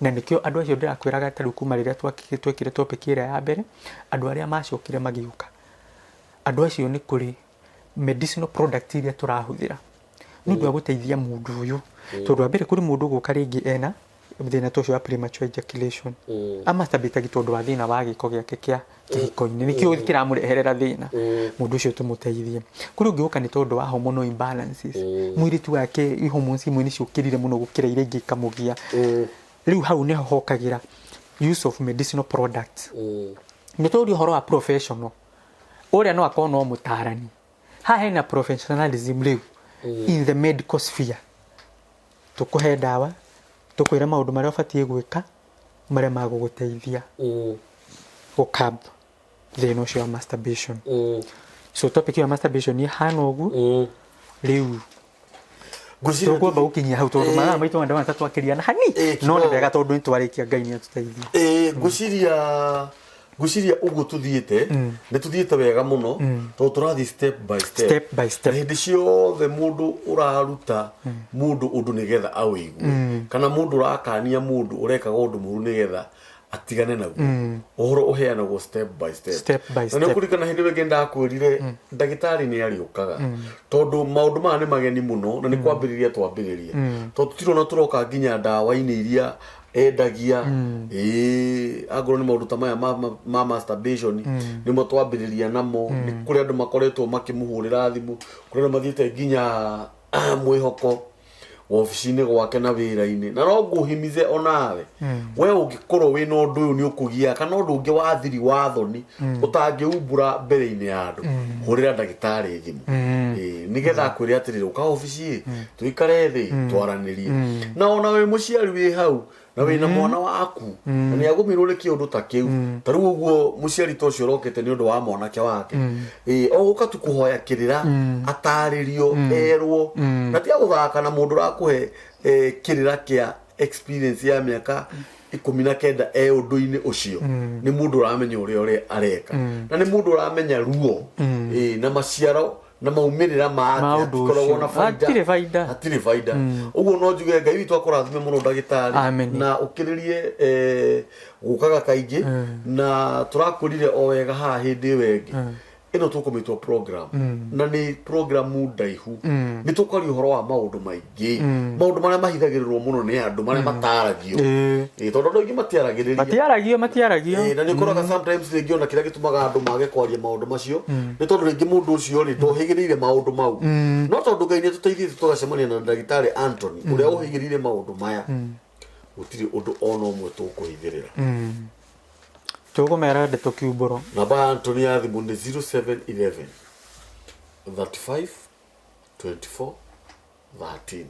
na nĩkĩo andũ acio ndĩrakwĩraga ta rĩu kuma rĩrĩa twekire topic ĩrĩa ya mbere, andũ arĩa macokire magĩũka, andũ acio nĩ kũrĩ medicinal product iria tũrahũthĩra nĩ ũndũ wa gũteithia mũndũ ũyũ, tondũ wa mbere kũrĩ mũndũ ũgũka rĩngĩ ena thĩna ta ũcio wa premature ejaculation, amasturbate tondũ wa thĩna wa gĩko gĩake kĩa kĩhiko-inĩ, nĩkĩo kĩramũreherera thĩna. Mũndũ ũcio tũmũteithie. Kũrĩ ũngĩ ũka nĩ tondũ wa hormonal imbalances, mũirĩtu wake hormones imwe nĩ ciũkĩrire mũno gũkĩra iria ingĩ, ikamũgia. Rĩu hau nĩho hokagĩra use of medicinal products. Nĩ tũri ũhoro wa professional ũrĩa no akorwo no mũtarani haha hena professionalism rĩu in the medical sphere. Tũkũhe ndawa, tũkwĩre maũndũ marĩa ũbatiĩ gwĩka marĩa magũgũteithia gũcurb thĩna ũcio wa masturbation. So topic ya masturbation ĩhana ũguo. Rĩu Ngwĩciria tũkwamba gũkinyia hau tondũ mathaa maitũ ndona ta twakĩria na hani, no nĩ wega tondũ nĩ twarĩkia. Ngai nĩ atũteithia. Ngwĩciria ũguo tũthiĩte nĩ tũthiĩte wega mũno, tondũ tũrathiĩ step by step. Step by step. Na hĩndĩ ciothe mũndũ ũraruta mũndũ ũndũ nĩgetha awĩigue, kana mũndũ ũrakania mũndũ ũrekaga ũndũ mũru nĩgetha atigane naguo, ũhoro ũheanagwo step by step. Step by Na nĩ step. ũkũririkana hĩndĩ ĩyo ĩngĩ ndakwĩrire ndagĩtarĩ nĩ arĩũkaga, tondũ maũndũ maya nĩ mageni mũno na nĩ kwambĩrĩria twambĩrĩria, tondũ tũtirona tũroka nginya ndawa-inĩ iria endagia. Ĩĩ, angorwo nĩ maũndũ ta maya ma masturbation nĩmo twambĩrĩria namo. Nĩ kũrĩ andũ makoretwo makĩmũhũrĩra thimũ, kũrĩ andũ mathiĩte nginya mwĩhoko wabici-inĩ gwake na wĩra-inĩ. Na no ngũhimize onawe we ũngĩkorwo wĩna ũndũ ũyũ nĩ ũkũgia, kana ũndũ ũngĩ wa thiri wa thoni ũtangĩumbũra mbere-inĩ ya andũ, hũrĩra ndagĩtarĩ thimũ. Ĩĩ, nĩgetha akwĩre atĩrĩrĩ, ũka obici ĩ tũikare thĩ twaranĩrie. Na ona wĩ mũciari wĩ hau na wĩna mwana waku na nĩ agũmĩrwo nĩ kĩũndũ ta kĩu, ta rĩu ũguo mũciari ta ũcio ũrokĩte nĩ ũndũ wa mwanake wake, ĩĩ, o gũka tu kũhoya kĩrĩra, atarĩrio, erwo na tia gũthaka na mũndũ ũrakũhe kĩrĩra kĩa experience ya mĩaka 19 e ũndũ-inĩ ũcio. Nĩ mũndũ ũramenya ũrĩa areka, na nĩ mũndũ ũramenya ruo, ĩĩ, na maciaro na maumĩrĩra make. Ma ũndũ Hatikoragwo ũcio. Na baida. Hatirĩ baida. Hatirĩ baida. Ũguo no njuge Ngai witũ akũrathime mũno, ndagĩtarĩ. Amen. Na ũkĩrĩrie gũkaga kaingĩ, na tũrakwĩrire o wega haha hĩndĩ ĩyo ĩngĩ ĩno tũkũmĩtwo program, na nĩ programu ndaihu. Nĩ tũkwaria ũhoro wa maũndũ maingĩ, maũndũ marĩa mahithagĩrĩrwo mũno nĩ andũ, marĩa mataragio. Ĩĩ, tondũ andũ aingĩ matiaragĩrĩria. Matiaragio, matiaragio. Ĩĩ, na nĩ ũkoraga sometimes rĩngĩ ona kĩrĩa gĩtũmaga andũ mage kwaria maũndũ macio nĩ tondũ rĩngĩ mũndũ ũcio rĩ ndohĩgĩrĩire maũndũ mau. No tondũ Ngai nĩ atũteithĩtie tũgacemania na ndagĩtarĩ Anthony ũrĩa ũhĩgĩrĩire maũndũ maya, gũtirĩ ũndũ ona ũmwe tũkũhithĩrĩra. Tũkũmera ndeto kiumbũro. Namba ya Anthony ya thimũ nĩ 0711 35 24 13,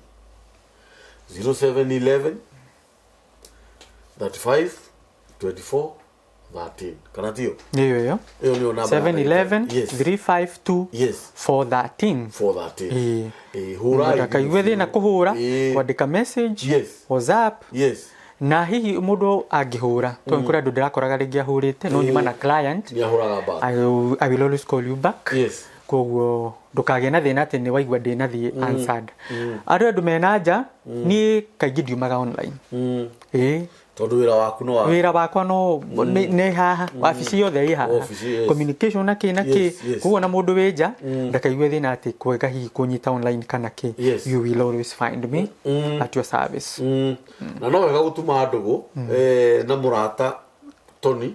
0711 35 24 13, kana tio? Nĩyo ĩyo. Ĩyo nĩyo namba ya 711 ndagĩtarĩ. Yes. 352 Yes. 413. 413. Ĩĩ. Ĩĩ, hũrai. Ndakaigue thĩna kũhũra, kwandĩka message, WhatsApp. Na hihi mũndũ angĩhũra, tondũ kũrĩ andũ ndĩrakoraga rĩngĩ ahũrĩte no nyuma na client, Nĩ ahũraga back. I will always call you back. Koguo ndũkagĩe na thĩna atĩ nĩ waigua ndĩnathiĩ answered. Arĩa andũ mena nja, niĩ kaingĩ ndiumaga online. Ĩĩ. Tondũ wĩra waku no wa Wĩra wakwa no nĩ haha, wabici yothe ĩ haha. Wabici, yes. Communication na kĩ na kĩ. Koguo na mũndũ wĩ nja ndakaigue thĩna atĩ kwega hihi kũnyita online kana kĩ. You will always find me at your service. Na no wega gũtuma ndũgũ na mũrata Tony,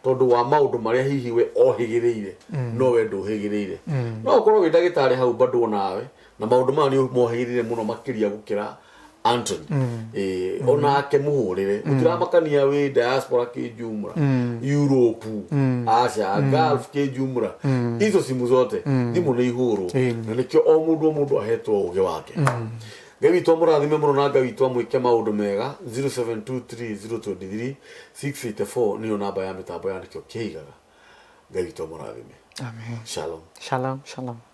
tondũ wa maũndũ marĩa hihi we ohĩgĩrĩire no we ndũhĩgĩrĩire. No ũkorwo wĩ ndagĩtarĩ hau bado nawe na maũndũ maya nĩ mohĩgĩrĩire mũno makĩria gũkĩra Anthony. Onake mũhũrĩre, gũtiramakania wĩ diaspora kĩjumra, Europe, Asia, Gulf kĩjumra, izo simu zote thimũ nĩ ihũrwo. Na nĩkĩo o mũndũ o mũndũ ahetwo ũgĩ wake. Ngai witũ amũrathime mũno, na Ngai witũ amwĩke maũndũ mega. 0723 023 684 nĩyo namba ya mĩtambo ya nĩkĩo kĩigaga. Ngai witũ amũrathime. Amen. Shalom. Shalom, shalom.